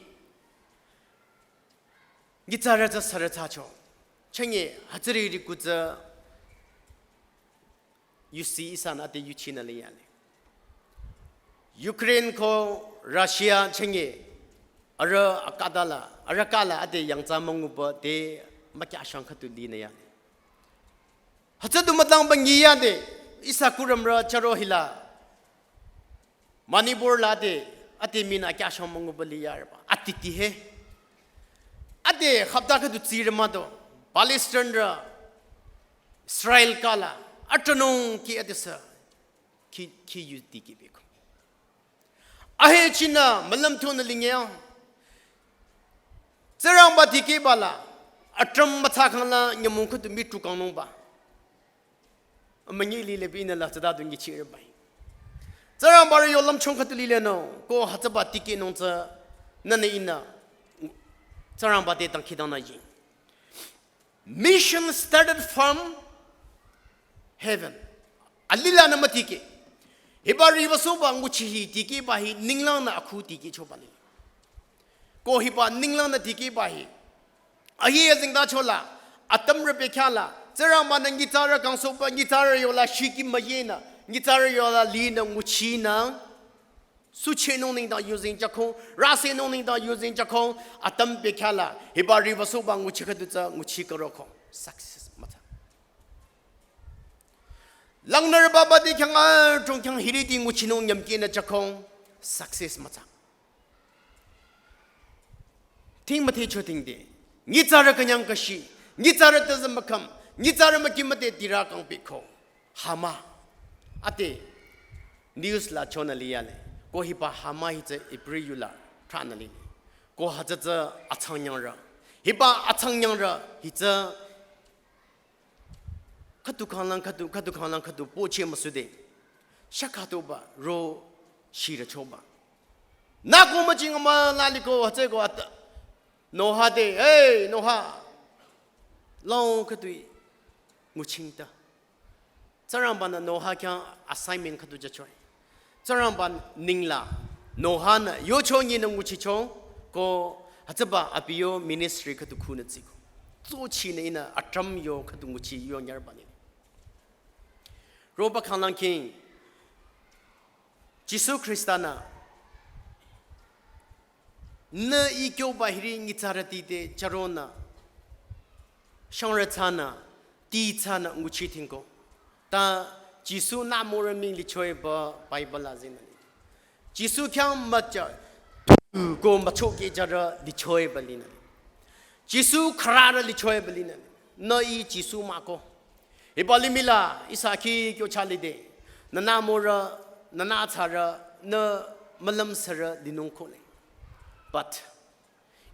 Nyitsarü tsü sürü thsacho. Chünye, hütsüriri kuh tsü, yusi ihsanü ade yuchinü liyale. Ukraine ko Russia chünye, arüh akada la, arüh kala ade yangtsa münguba de mükyashang khüdu linü yale. Hütsü du müdangba nyi yade, ihsa kurümrü chüro hila. Manipur la ade, ade minü akyashang münguba liyarüba. Atiti he. Ade hapta khüdu tsirü mah do. Palestine rü, Israel kala, atranung ki ade sü. Ki, ki yu dikehbeko. Ahechinü mülümthonü linge. Tsingrangba dikehba la, atram mütsa khangla nyümong khüdu mi trukangnungba. Amünyi lile bi ihnü la tsüta du nyichirübai. Tsingrangba rü yo lümchung khüdu lilenung, ko hütsüba dikehnung tsü, nünü ihnü, Tsingrangba te dangkhidangnang yi. Mission started from heaven. Alila nü müdikeh. Hiba riwüsohba nguchi hi dikehba hi ninglangnü akhu dikehchoba ni. Ko hiba ninglangnü dikehba hi. Ahi azengtacho la, atümrü bekhyah la, Tsingrangba-nü nyitsarü kangsohba, nyitsarü yola shiki müyenü, nyitsarü yola linü nguchinü, suchehnung nengdang yuzeng jüko, rüsehnung nengdang yuzeng jüko, atüm bekhyah la, hiba riwüsohba nguchi khüdu tsü nguchi küroko, success mütsa. Langnürü babadi khyang adrong khyang hiriti nguchinung nyümkehnü jüko, success mütsa. Ting müdhecho tingde. Nyitsarü künyang kashi. Nyitsarü tazü mükham. Nyitsarü müki müde dirü kangpiko. Hama. Ade. News la chonü liyale. Ko hiba Hama hi tsü Hebrew yu la tranü lile. Ko hütsü tsü atsangnyang rü. Hiba atsangnyang rü hi tsü khüdu khanglang khüdu, khüdu khanglang khüdu poche müsude. Shakha toba ro shirü choba. Nü ko müjing ama laliko hütsüko ata. Noha de, hey, Noha. Lao khüdui nguching ta. Tsingrangba-nü Noha khyang assignment khüdu jüchoi. Tsingrangba ningla Noha-nü yocho nyinü nguchicho ko Hütsüba abi yo ministry khüdu khunü tsiko. Tsochinü ihnü atram yo khüdu nguchi yo nyarba ni. Roba khanglang king. Jisu Krista nü. Nü ikyoba hiri nyitsarüti te charonü. Shangrü tsünü. Ti tsünü nguchi tingko. Ta Jisu nü morü ming lichoiba Bible la zinü. Jisu khyang mücha ko müchoki jara lichoiba linü. Jisu kharara lichoiba linü. Nü ih Jisu mah ko. Hiba limih la ihsa khi kyo chali de. Nü nü morü, nü nü tsarü, nü mülüm sürü linung ko le. But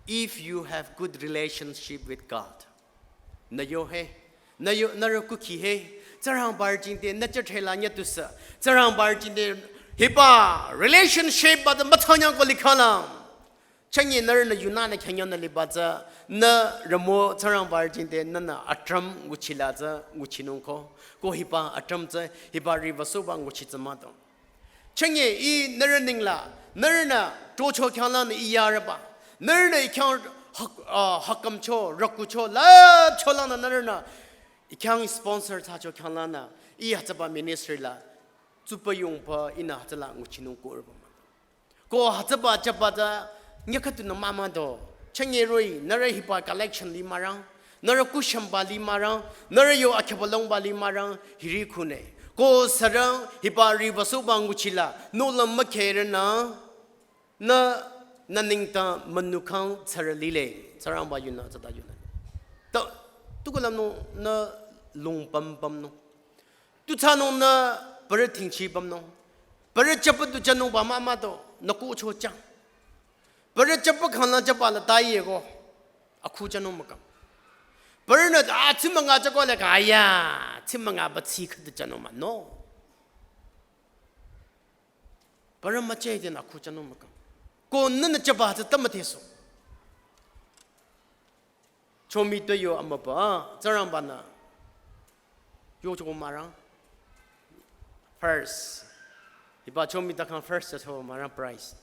if you have good relationship with God, nü yo he, nü yo, nü rü kukhi he, Tsingrangba rü jingte, nü chah thela nyü tusü, Tsingrangba rü jingte, hiba relationship ba de müthanyang ko likhalam. Chanye nührünü yunanü khyanyonü liba tsü, nü rümo Tsingrangba rü jingte, nünü atram nguchila tsü, nguchinung ko, ko hiba atram tsü, hiba riva soba nguchi tsü mah do. Chanye ih nührü ningla, nührünü tocho khyanglanü ih yarüba. Nührünü ih khyang hak-, ah, hakamcho, rakucho, lapcho lanü nührünü ih khyang sponsor thsacho khyanglanü ih hütsüba ministry la, tsupa yongba ihnü hütsüla nguchinung ko rüba mah. Ko hütsüba chaba tsü, nyü khüdunü mah mah do. Chanye roh-i, nührü hiba collection li mürang. Nührü kushamba li mürang, nührü yo akhebalongba li mürang, hiri khunü. Ko sürü, hiba riva soba nguchila, nohlüm mükherünü, nü, nü ningta münukhang tsarü lile, Tsingrangba yunü, tsüta yunü. Ta, tukulam nü, nü lung pam pam nü. Tu tsünung nü, parü tingchi pam nü. Parü chapa tu chanungba mah mah do, nü kucho chang. Parü chapa khangla chapa la ta ye ko. Akhu chanung mükam. Parünü, ah, tsimanga chako le kaya, tsimanga ba tsi khüdu chanung mah, no. Parü müche den akhu chanung mükam. Ko nünü chaba tsü ta mütheso. Chomi to yo amaba, Tsingrangbanü. Yo choko mürang. First. Hiba chomi ta khang first cho mürang prize.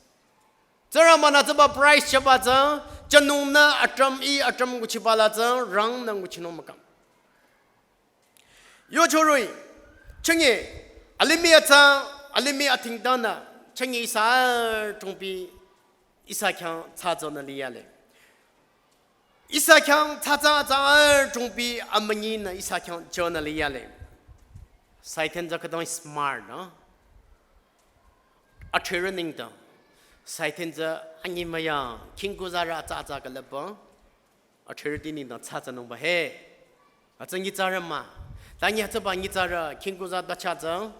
Tsingrangbanü tsüba prize chaba tsü, chanung nü atram ih atram nguchiba la tsü, rangnü nguchinung mükam. Yo choroi, chanye, alimih atsa, alimih atingtanü, chanye ihsa tongpi, ihsa khyang tsatsanü liyale. Ihsa khyang tsatsa tsatsa tongpi amünyinü ihsa khyang chonü liyale. Satan tsü khütang smart, no? Athrerü nengdang. Satan tsü anyi müyang, khingkuzarü tsatsa külüpang. Athrerüti nengdang tsatsanungba he. Atsa nyitsarü mah. Ta nyitsaba nyitsarü, khingkuza dacha tsang,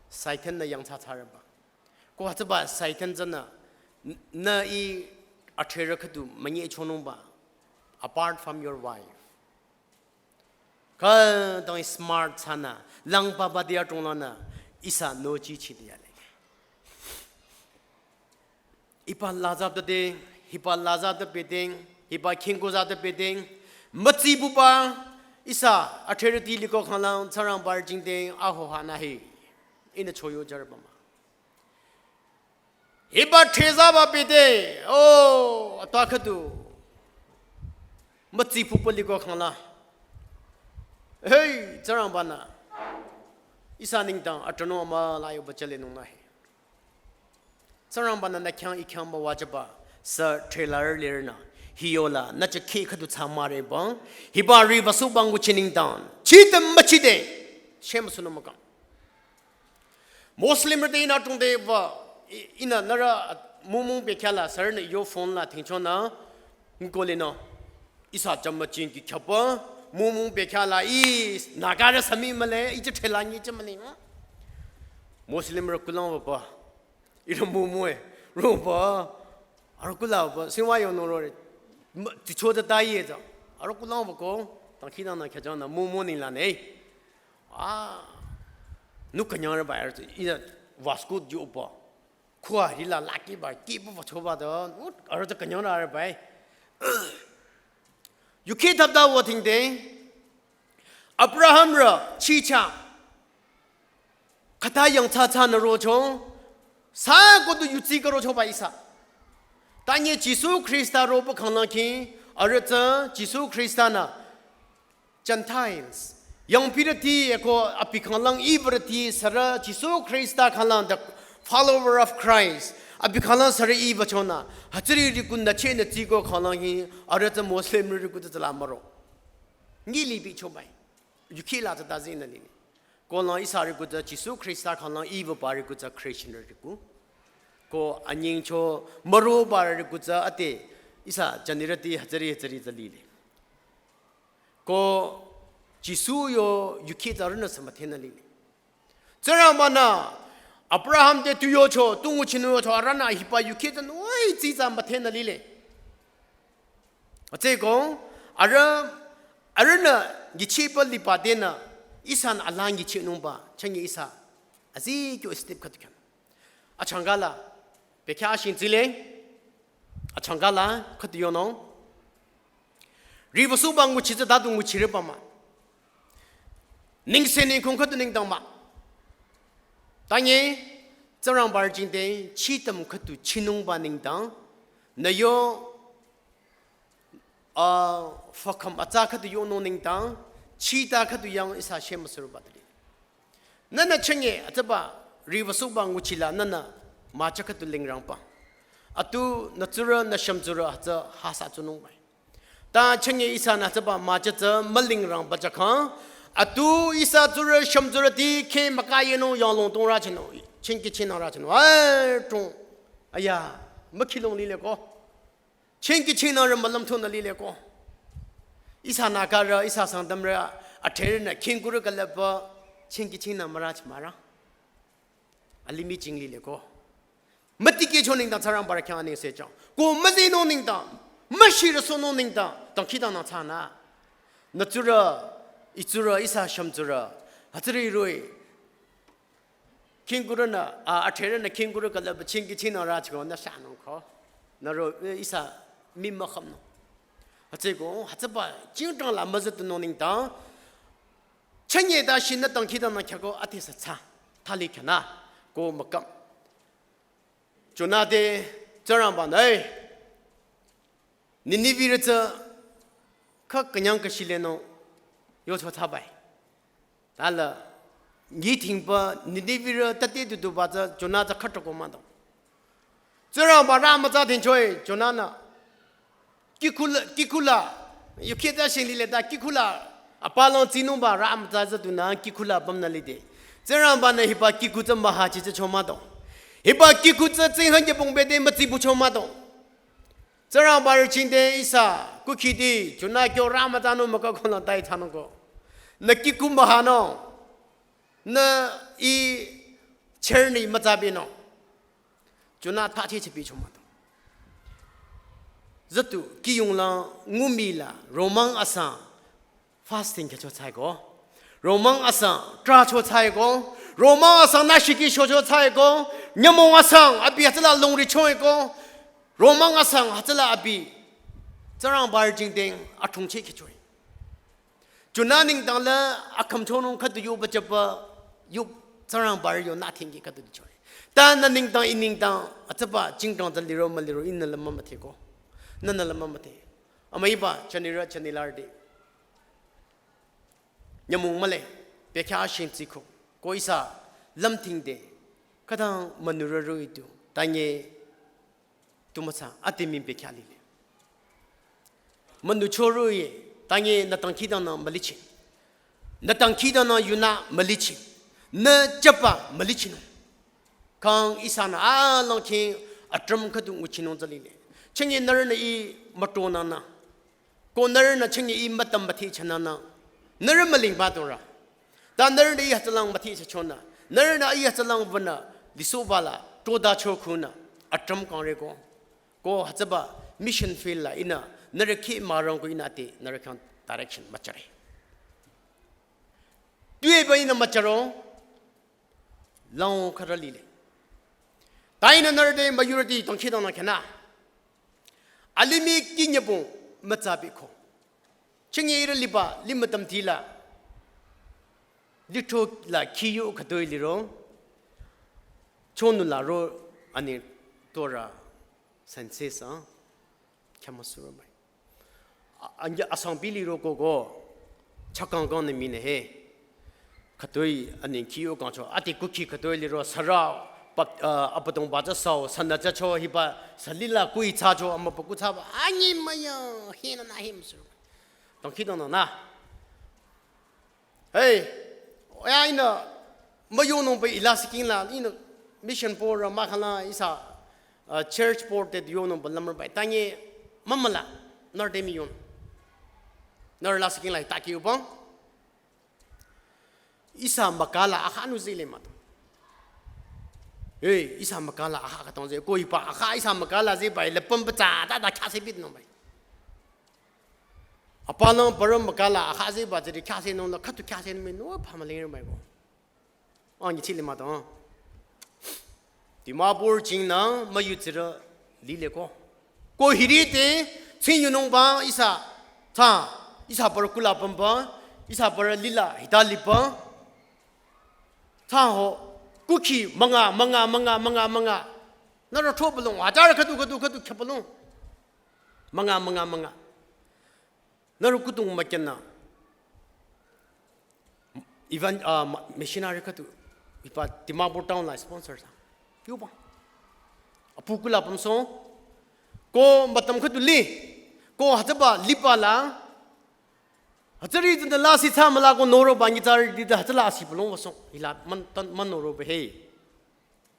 Satan nü yangthsa tsarüba. Ko hütsüba Satan tsünü, n-, nü ih athrerü khüdu münyi chonungba, apart from your wife. Khütang smart thsanü, langpaba dia tonglanü, ihsa nochi chi dia le. Hiba lazap ta ding, hiba lazap ta beding, hiba khingkuza ta beding, mütsibuba, ihsa athrerüti liko khanglang, Tsingrangba rü jingding, aho hanü he, ihnü choyo jarüba mah. Hiba thezaba bete, oh, atwa khüdu. Mütsi phupa liko khangla. Hey, Tsingrangbanü. Ihsa nengdang atranung ama la yoba chale nung nü he. Tsingrangbanü nü khyang ih khyang ba wajaba. Sü thela lerünü. Hi yola, nü chakhi khüdu tsü mürebang. Hiba riva subang nguchi nengdang. Chite müchide. Shem sunü mükam. Muslimrüti ihnü tongde ba, i-, ihnü nührü mumung bekhyah la sürünü yo phone la thingchonü, ngkolinü, ihsa jamachin ki khyapa, mumung bekhyah la ih, nagarü sami male, ih chah thela nyi chah male, hmm? Muslimrü kulang ba ba, ihrü mumung e, ro ba, arüh kula ba, singwa yonung rore, ma, ticho da ta ye da, arüh kulang ba ko, tangkhi dangnü khyajang nü, mumung nengla ne, Ah, nu kanyang rü ba er, ina waskut ju ba. Khua ri la laki ba, ki bu ba choba da, nu arüh ta kanyang rü ba. Yuki thap da wo ting de. Abraham rü, chicha. Khüta yangthsa thsanü rocho. Sa ko du yutsi ka rocho ba ihsa. Tanye Jisu Khrista roba khanglang ki, arüh tsü Jisu Khrista nü Gentiles, yangpirüti eko abi khanglang ibarüti sürü Jisu Khrista khanglang, the follower of Christ, abi khanglang sürü iba chonü, hütsüri rikun nü chenü tsiko khanglang hi, arüh tsü Muslim rikun tsü la maro. Nyi libi chobai. Yukhi la tsü tazi nü nini. Ko lang ihsa rikun tsü Jisu Khrista khanglang iba ba rikun tsü Christian rikun. Ko anyingcho maro ba rikun tsü ate ihsa janirüti hütsüri hütsüri tsü lile. Ko Jisu yo yukhi tsü arühnü sü müdhenü lile. Tsingrangba nü Abraham te tu yocho, tu nguchinung yocho, arühnü hiba yukhi tsü nui tsi tsü müdhenü lile. Atsüko, arüh, arühnü nyichiba liba tenü, ihsanü ala nyichinungba, chanye ihsa, azi kyo step khüdu khyang. Achangka la, bekhyah shing tsile, achangka la, khüdu yonung. Riwüsuba nguchi tsü tadu nguchireba mah. Ningse ningkung khüdu nengdang mah. Tanye, Tsingrangba jingte, chitam khüdu chinungba nengdang. Nü yo, ah, fakam atsa khüdu yonung nengdang. Chita khüdu yang ihsa shemüsurüba tali. Nünü chenge, atsüba, riwüsuba nguchila, nünü, mücha khüdu lingrangba. Atu, nü tsurü, nü shümtsurü, atsü, hasa tsunungbai. Ta chenge ihsanü atsüba, mücha tsü, mülingrangba chakhang. Atu, ihsa tsurü, shümtsurüti, khe maka yenung, yanglong tong rachinung, chinki chinung rachinung. Ai, tong. Aya, mükhilong lile ko. Chinki chinung rü mülüm thonü lile ko. Ihsa Nagarü, ihsa Sangtamrü, atherünü, khingkurü külüpba, chinki chinung mürach mürang. Alimih jing lile ko. Mütikehcho nengdang Tsingrangba rü khyang aningse chang. Ko müzinung nengdang, müshirüsohnung nengdang, dangkhidangnang thsanü. Nü tsurü, i tsurü, ihsa shümtsurü, hütsüri roh-i. Khingkurünü, a, atherünü khingkurü külüpba chinki chinung rachiko nü shanung ko. Nü ro, e, ihsa mii mükhümnung. Hütsüko, hütsüba, chingtang la müzütunung nengdang. Chanye ta shinü dangkhidangnang khyako ati sa tsa. Thali khyana, ko mükam. Jona te, Tsingrangba nü, ei. Ninivirü tsü, kha künyang kashi lenung, yocho tsabai. Tala, nyi thingba Ninivirü tate duduba tsü Jona tsü khütoko mado. Tsingrangba rü mütsa thingchoi Jonanü. Kikula, kikula, yukhe tsü shing lile ta kikula, apalang tsinungba rü mütsa tsü dunü kikula bamnü lide. Tsingrangba nü hiba kiku tsü maha chi tsü cho mado. Hiba kiku tsü tsinghan ye bongbe de mütsibu cho mado. Tsingrangba rü chingde ihsa, kukhidi, Jona kyo rü mütsanung maka kolang tai thsanung ko. Nü kiku mahanung, nü i cherni mütsabinung. Jona thachi chipi chomado. Zütu, kiyungla, ngumila, romang asang, fasting kyacho tsaiko. Romang asang, tracho tsaiko. Romang asang, nashiki shocho tsaiko. Nyümong asang, abi atsala longri choiko. Romang asang, atsala abi. Tsingrangba rü jingdeng, athungche kechoi. Jona nengdang la, akhümchonung khüdu yoba jaba, yuk Tsingrangba rü yo nü thingki khüdu choi. Ta nü nengdang, i nengdang, atsaba, chingdang ta liro müliro, inü la mümüdheko. Nünü la mümüdhe. Amüiba, chanirü, chanilarüti. Nyümong mühle, bekhyah shing tsiko, ko ihsa lümthingde, khütang münurü roh-i tu, tanye tu mütsa, ati mii bekhyah lile. Münucho roh-i, tanye nü dangkhidangnang mülichi. Nü dangkhidangnang yunü mülichi. Nü jaba mülichinung. Kang ihsanü alangki atram khüdu nguchinung tsü lile. Chenge nührünü i mütonanü. Ko nührünü chenge i mütam müthi chananü. Nührü mülingba tora. Ta nührünü i hütsülang müthi chachonü. Nührünü i hütsülang wünü lisoba la toda chokhunü. Atram kangre ko. Ko hütsüba mission field la ihnü nührü khi mürang ko ihnü ati nührü khyang direction müchare. Tuepü ihnü mücharo. Lang khürü lile. Ta ihnü nührü te müyurüti dangkhidangnang khyana. Alimih kinyübong mütsabiko. Chenge ihrü liba limütamti la. Litro la kiyo khütoi liro. Chonu la ro ani tora. Senses, ah? Khyamüsurü mai. A-, anya asang pili ro ko ko. Chakang kang ne mine he. Khütoi aning kiyo kangcho. Ati kukhi khütoi liro sara. Pap-, ah, apadong ba cha sao. Sana cha cho hiba. Salila kui cha cho. Ama pa ku cha ba. Anyi maya. Hina na him su. Tang khi dong na. Hey, ya ina, mayonung pa ila siking la, ina, mission board ra makhala isa, uh, church board te yonung pa lamar bai. Tanye, mamala, nar de miyon. Nar la siking la taki upang. Isa makala aha nu zile mat. Hey, isa makala aha katong ze, koi pa aha isa makala ze bai, lepam pa cha, ta, ta, kya se bit nung bai. Apalang parang makala akhazi ba jiri khyase nung la khatu khyase nung me no pha maling mai ko. Ang yi chili ma dong. Dimapur jing na mayu jira lile ko. Ko hiri te ching yu nung ba isa ta isa par kula pam ba isa par lila hita lipa. Ta ho kuki manga manga manga manga manga. Na ro tho balong ajar khatu khatu khatu khapalong. Manga, manga, manga. Naru kutung makyana. Even, uh, ma-, missionary khatu. Ipa Dimapur town la sponsor sa. Yupa. Apu kula pamso. Ko matam khatu li. Ko hataba lipa la. Hatsari tanda la si tsa mala ko noro bangi tsari di da hatsala asi pulong wasong. Ila man, tan, man noro be hei.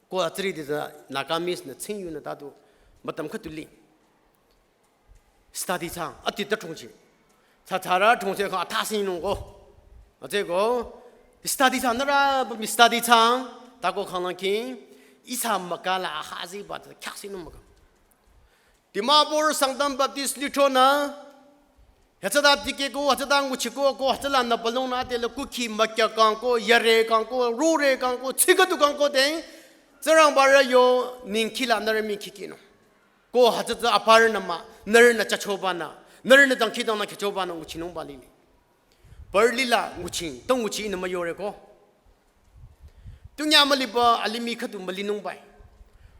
Ko hatsari di da Nagamese na Tsingyu na tatu. Matam khatu li. Study thang, ati ta thongchi. Tsa tsa ra thongchi kha tha sin nung ko. Ate ko, study thang, nara ba mi study thang, ta ko khang lang king, isa makala ahazi ba ta kya sin nung maka. Dimapur Sangtam Baptist Lithro na, hatsada tike ko, hatsada nguchi ko, ko hatsala na balong na te le kuki makya kang ko, yare kang ko, rure kang ko, tsikatu kang ko te, tsarang bara yo, ning kila nara mi kiki no. Ko hütsü tsü aparü nü mah, nührünü chachoba nü, nührünü dangkhidangnang khyüchoba nü nguchinungba lile. Parü lila nguchi, tong nguchi inü müyore ko. Tunya müliba alimih khüdu mülinungbai.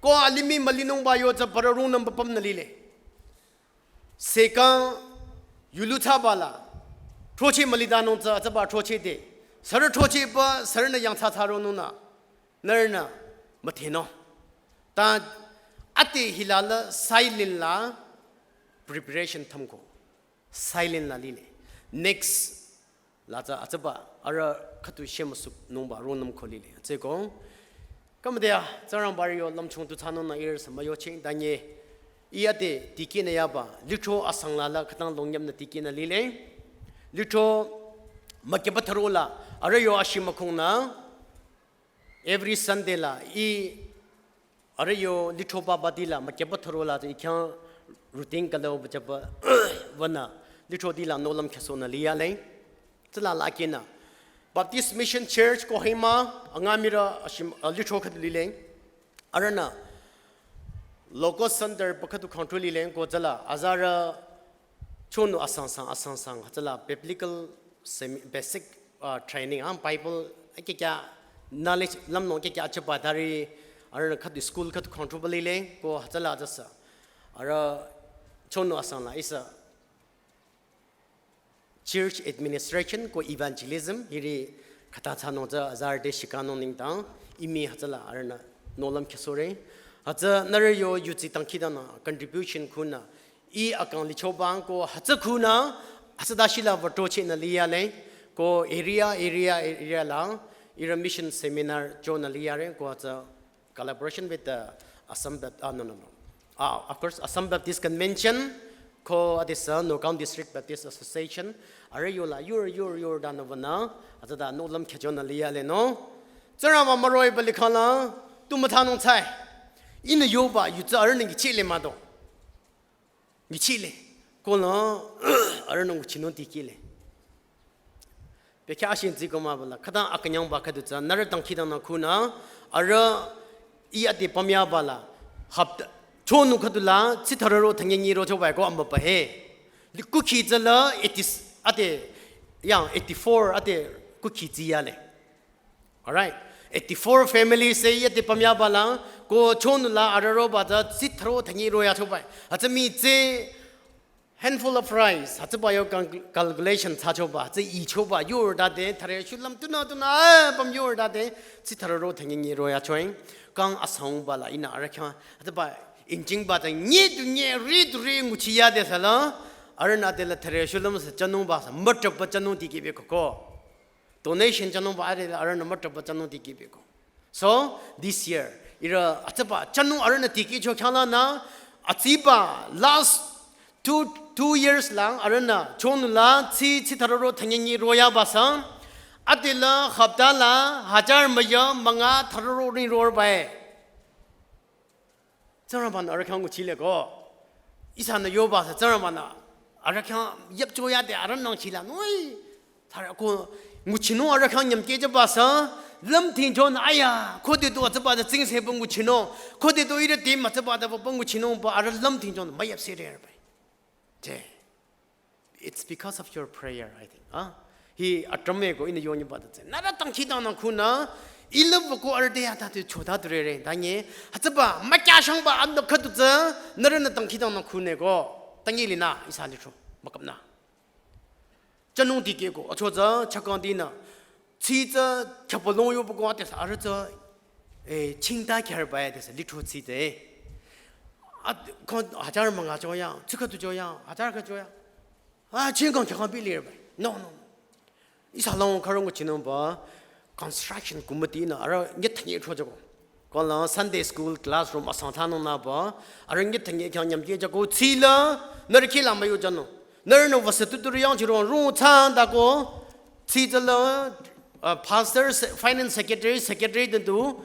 Ko alimih mülinungba yo tsü parü rungnümba pümnü lile. Sekang yulu thsaba la, throcheh mülidanung tsü, tsüba throcheh de. Sürü throchehba, sürünü yangthsa thsaronung nü. Nührünü müdhenung. Ta ate hila la silent la preparation thümko. Silent la lile. Next la tsü atsüba arüh khüdu shemüsupnungba rungnümko lile. Tsüko. Kamüdea, Tsingrangba yo lümchung tu thsanung nü ihrü sü müyocheh danye. Ih ate dikehnü yaba. Lithro asang la la khütang longyam nü dikehnü lile. Lithro mükyüba thüro la. Arüh yo ashih mükhung nü. Every Sunday la, ih arüh yo lithro ba bati la, mükyüba thüro la, ih khyang routine kala o bachaba, vana, lithro di la nohlüm khyüsohnü liya leng. Tsüla la kina. Baptist Mission Church Kohima, Angamirü ashih, uh, lithro khüdu lileng. Arühnü, local center ba khüdu control lileng ko tsüla, azarü, chonu asang sang, asang sang, tsüla biblical semi, basic, uh, training, ah, Bible, ake kya knowledge, lümnung ake kya achiba dari, arühnü khüdu school khüdu control lile, ko tsüla tsüsa. Arüh, chonu asang la, isa, church administration, ko evangelism, hiri khüta thsanung tsü, azarü te shikanung nengdang, imi tsüla, arühnü, nohlüm khyüsohre. Tsü, nührü yo, yuzi dangkhidangnang, contribution khunü, ih akang lichoba ko hütsü khunü, hütsüta shila va throchehnü liya le, ko area, area, area la, ihrü mission seminar chonü liya re, ko hütsü collaboration with the Assam Baptist, ah, no, no, no. Ah, of course, Assam Baptist Convention, ko adisa Nagaon District Baptist Association, arüh yola, yur, yur, yur, danü vana, hütsüta nohlüm khyüchonü liya le no. Tsingrangba müroh-i ba likhala, tu müthanung tsai. Ihnü yoba, yutsü arühnü ngichile mado. Ngichile. Kola, arühnü nguchinung dikile. Bekhyah ashin zi koma bala, khütang akünyangba khüdu tsü, nührü dangkhidangnang khunü, arüh ih ate pamyaba la, hapta, chonu khüdu la, tsitharü ro thangye nyi ro chobai ko amba pa he. Li kukhi tsü la, eighty, ate, yang eighty-four, ate kukhi zi ya le. Alright. Eighty-four family se yate pamyaba la, Ko chonu la arüh roba tsü tsi tharo thanyi roya choba. Hütsü mii tsü handful of rice, hütsüba yo cal-, calculation thsachoba, tsü ichoba, yurüdade, thare shulüm tunü tunü, ah, püm yurüdade, tsi tharo ro thanyi nyi roya choeng, kang asangba la ihnü arüh khyang, hütsüba inchingba tsü nye du nye, ri du ri nguchi yade sala, arühnü dela thare shulüm sü chanungba sü, mütrapba chanung dikehbeko ko. Donation chanungba adela arühnü mütrapba chanung dikehbeko. So, this year, ihrü hütsüba chanung arühnü dikehcho khyanglanü, hütsüba last two, two years lang arühnü chonu la tsi, tsi tharo ro thanyi nyi royaba sü, adela hapta la hajar müyü münga tharo ro ni roba e. Tsingrangbanü arüh khyang nguchile ko. Ihsanü yoba sü Tsingrangbanü arüh khyang yüpcho yade arüh nangchila noi. Thare ko nguchinung arüh khyang nyümkeh jüba sü lümthingchonü aya, khode du hütsüba tsü tsingse pü nguchinung, khode du ihrü te mütsüba tsü pü nguchinung pü arüh lümthingchonü müyüpsere arüh bai. Je. It's because of your prayer, I think. Ah? Hi atrame ko ihnü yonyiba tsü. Nührü dangkhidangnang khunü, ilüpba ko arüh te yata tu chota tu rere. Tanye, hütsüba, mükyashangba anü khüdu tsü, nührünü dangkhidangnang khunü ko. Tanye linü, ihsa licho, mükapnü. Chanung dikeh ko, acho tsü, chakang dinü. Tsi tsü, khyapalong yoba ko ate sü, arüh tsü, eh, chingta khyarba ya, te sü, licho tsi te. At, ko, hajar münga choya, tsi khüdu choya, hajar khüdu choya. Ah, chingkang khyakang bi lirba. No, no. Ihsa lang kharang ko chinungba, construction committee nü, arüh nyit thanyi chojako. Ko la Sunday school classroom asang thanung nüba, arüh nyit thanyi khyang nyümkeh jüko tsila, nührü kih la müyo jünung. Nührünü wasa tu tu ri yang chiro rung tsang dako, tsi tsala, uh, pastor, se-, finance secretary, secretary den tu,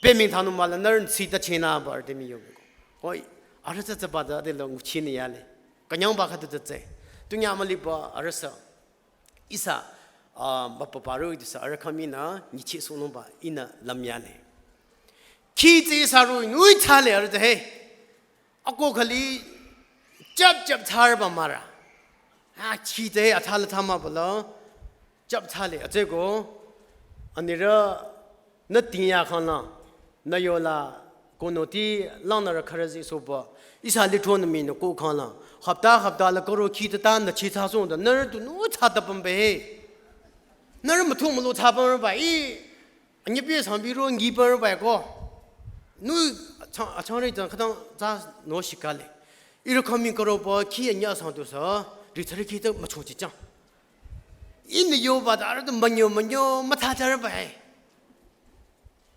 payment thanung mah la, nührünü tsi ta chenüba, arüh te mii yo. Hoi, arüh tsü tsüba tsü adela nguchinü yale. Künyangba khüdu tsü tsü. Tunya müliba arüh sü. Ihsa, ah, ba papa ro iti sü arüh khyang mii nü nyicheh sohnungba ihnü lümyale. Khi tsü ihsa ro nui thsale arüh tsü he. Ako khali chap chap thsarba mara. Ah, khi tsü he athsala thsamaba la. Chap thsale, atsü ko. Anirü nü tingya khangla, nü yola, ko noti langnürü khürüzi soba, ihsa lithronü mii nü ko khangla, hapta hapta la karo khi ta ta nü chi thsa song ta, nührü tu nu thsa ta pümbe he. Nührü müthung mülo thsa pümbe ba, i, anyi pi sang bi ro ngi pümbe ba ko. Nu, achang, achang re jang khütang za no shikale. Ihrü khyang mii karo ba, khi anya sang tu sa, ri thari khi ta müchong chi chang. Ihnü yoba ta arüh tu münyo münyo mütha thsarba he.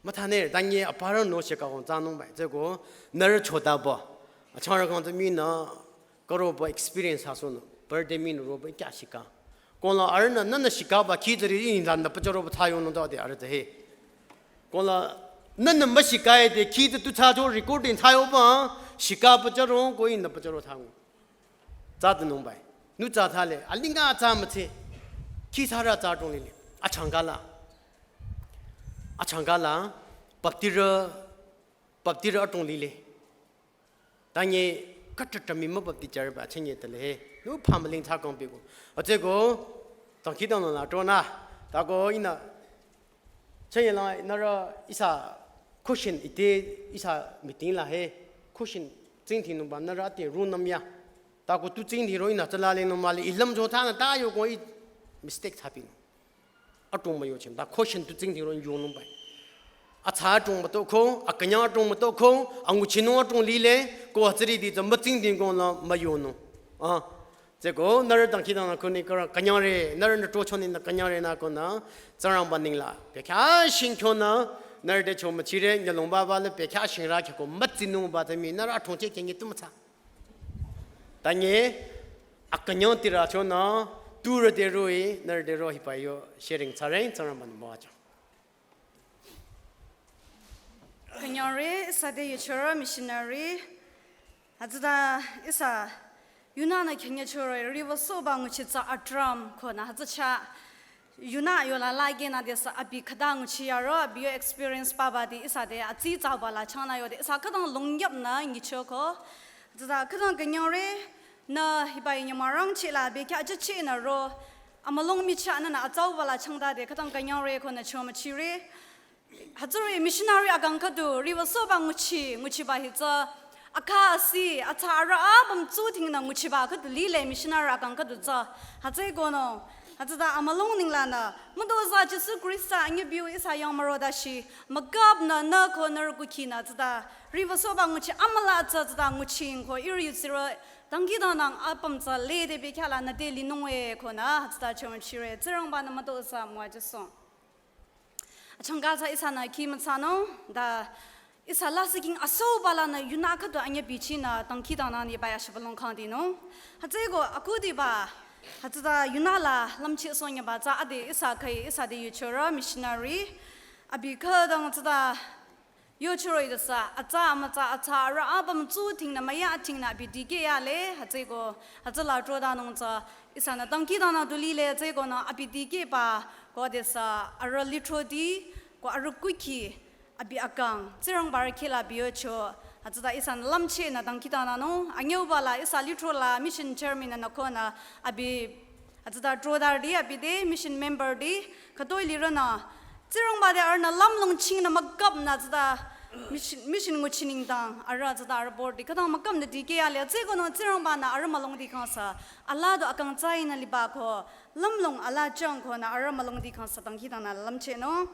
Mütha ne, tanye aparü no sheka kong tsanung bai. Tsü ko, nührü chota ba. Achang rü kong tsü mii nü, karo ba experience ha sohnü. Birthday mii nü roba kya shika. Ko la arühnü, nühnü shikaba, khi tsü ri ihnü lanü pacharo ba thayonung ta de arüh tsü he. Ko la, nühnü müshika e de, khi tsü tu thsacho recording thsayoba, shikaba charo, ko ihnü pacharo thang. Tsa tunung bai. Nu tsa thsale, alinga tsa mütse. Khi thsarü tsa tong lile. Achangka la. Achangka la, baptirü, baptirü atong lile. Tanye, kata tami mü bapti char ba, chenye tale he. Nu pamaling tsa kong pe ko. Atsü ko, tangkhidangnang la tronü. Ta ko ihnü, chanye la, nührü ihsa question ite ihsa meeting la he. Question tsingdhingnungba nührü ate rungnüm ya. Ta ko tu tsingdhing ro ihnü tsüla lenung mah le, i lümcho thsanü ta yo ko i mistake thsapinung. Atong müyo chem, ta question tu tsingdhing ro yonung bai. Atsa atong müto ko, akünyang atong müto ko, anguchinung atong lile, ko hütsüri di tsü mütsingdhing ko la müyonung. Ah, tsü ko, nührü dangkhidangnang khunü kara künyangre, nührünü trochoni nü künyangre nü ko nü, Tsingrangba ninglang, pekya shingkyonü, nührü te cho müchire, nyalongba ba le pekya shingra kya ko mütsinungba tsü mii, nührü atong che kenge tu mütsa. Tanye, akünyang tira chonü, turü te roi, nührü te ro hiba yo, sharing tsareng, Tsingrangba nü müwajüng. Künyangre, ihsa te yuchorü missionary. Hütsüta ihsa yunünü khenye chorü riwü soba nguchi tsü atram ko nü hütsü chah yunü yola lage nü de sü abi khüta nguchi yaro, abi yo experience paba de ihsa te atsi tsaba la changnü yode ihsa khütang longyap nü nyicho ko. Hütsüta khütang künyangre nü hiba yi nyümong rangcheh la bekya jücheh nü ro. Amülung michah nü nü atsauba la changta de khütang künyangre ko nü cho müchire. Tsüri missionary akang khüdu riwü soba nguchi, nguchiba hi tsü. Akha asi, atsa arüh apüm tsutingnü nguchiba khüdu lile missionary akang khüdu tsü. Hütsükonü, hütsüta amülung ninglanü, mütozah Jisu Khrista anyi biu ihsa yang mürodashi, mükapnü nü ko nührü kukhinü tsüta, riwü soba nguchi amüla tsü tsüta nguching ko ihrü yutsirü, dangkhidangnang apüm tsü lede bekhyahla nü te linung-e konü, hütsüta chomchire, Tsingrangba-nü mütozah müwajüsoh. Achangka tsü ihsanü khi müthsanung, ta ihsa lasih king asauba lanü yunü khüdu anyi bichinü dangkhidangnang nyiba ya shibülung kangdinung. Hütsüko akhudiba, hütsüta yunü la lümchehsoh nyiba tsü ade ihsa khüi ihsa te yuchorü missionary. Abi khüdang tsüta yuchorü-i tsü, atsa amütsa atsa arüh apüm tsutingnü müyatingnü abi dikeh yale, hütsüko, hütsüla trodanung tsü, ihsanü dangkhidangnang du lile, hütsükonü abi dikehba, ko adesü arüh lithroti, ko arüh kukhi, abi akang, Tsingrangba arüh khehla abi yocho, hütsüta ihsanü lümchehnü dangkhidangnangnung, anyüuba la ihsa lithro la mission chairman-nü nü konü abi, hütsüta trodarüti abi te mission memberti, khütoi lirünü, Tsingrangba te arühnü lümlong chingnü mükapnü tsüta mission, mission nguchi nengdang, arüh tsüta arüh boardti, khütang mükapnü dikeh yale, hütsükonü Tsingrangba-nü arüh mülungti khangsü, alaa du akang tsainü liba ko, lümlong alaa jang konü arüh mülungti khangsü dangkhidangnang lümchehnung.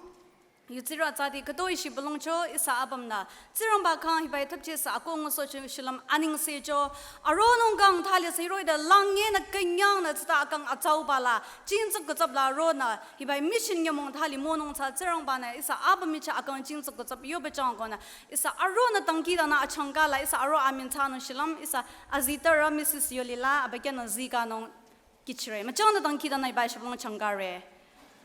Yutsirü tsüti khütoi shibülungcho ihsa apümnü. Tsingrangba khyang hiba-i thapchesü akoh ngusohcho shilüm anengsecho. Aronung kang thali sü hiroh-i te langnyenü künyangnü tsüta akang atsauba la. Jingtsü kutsap la ronü. Hiba-i mission nyümong thali monung tsü Tsingrangba-nü ihsa apüm michah akang jingtsü kutsap yoba jang konü. Ihsa aronü dangkhidangnang achangka la ihsa aro amin thsanung shilüm ihsa azitarü Missus Yoli la abükyünü zikanung kihchire. Müchangnü dangkhidangnang hiba-i shibülung changkare.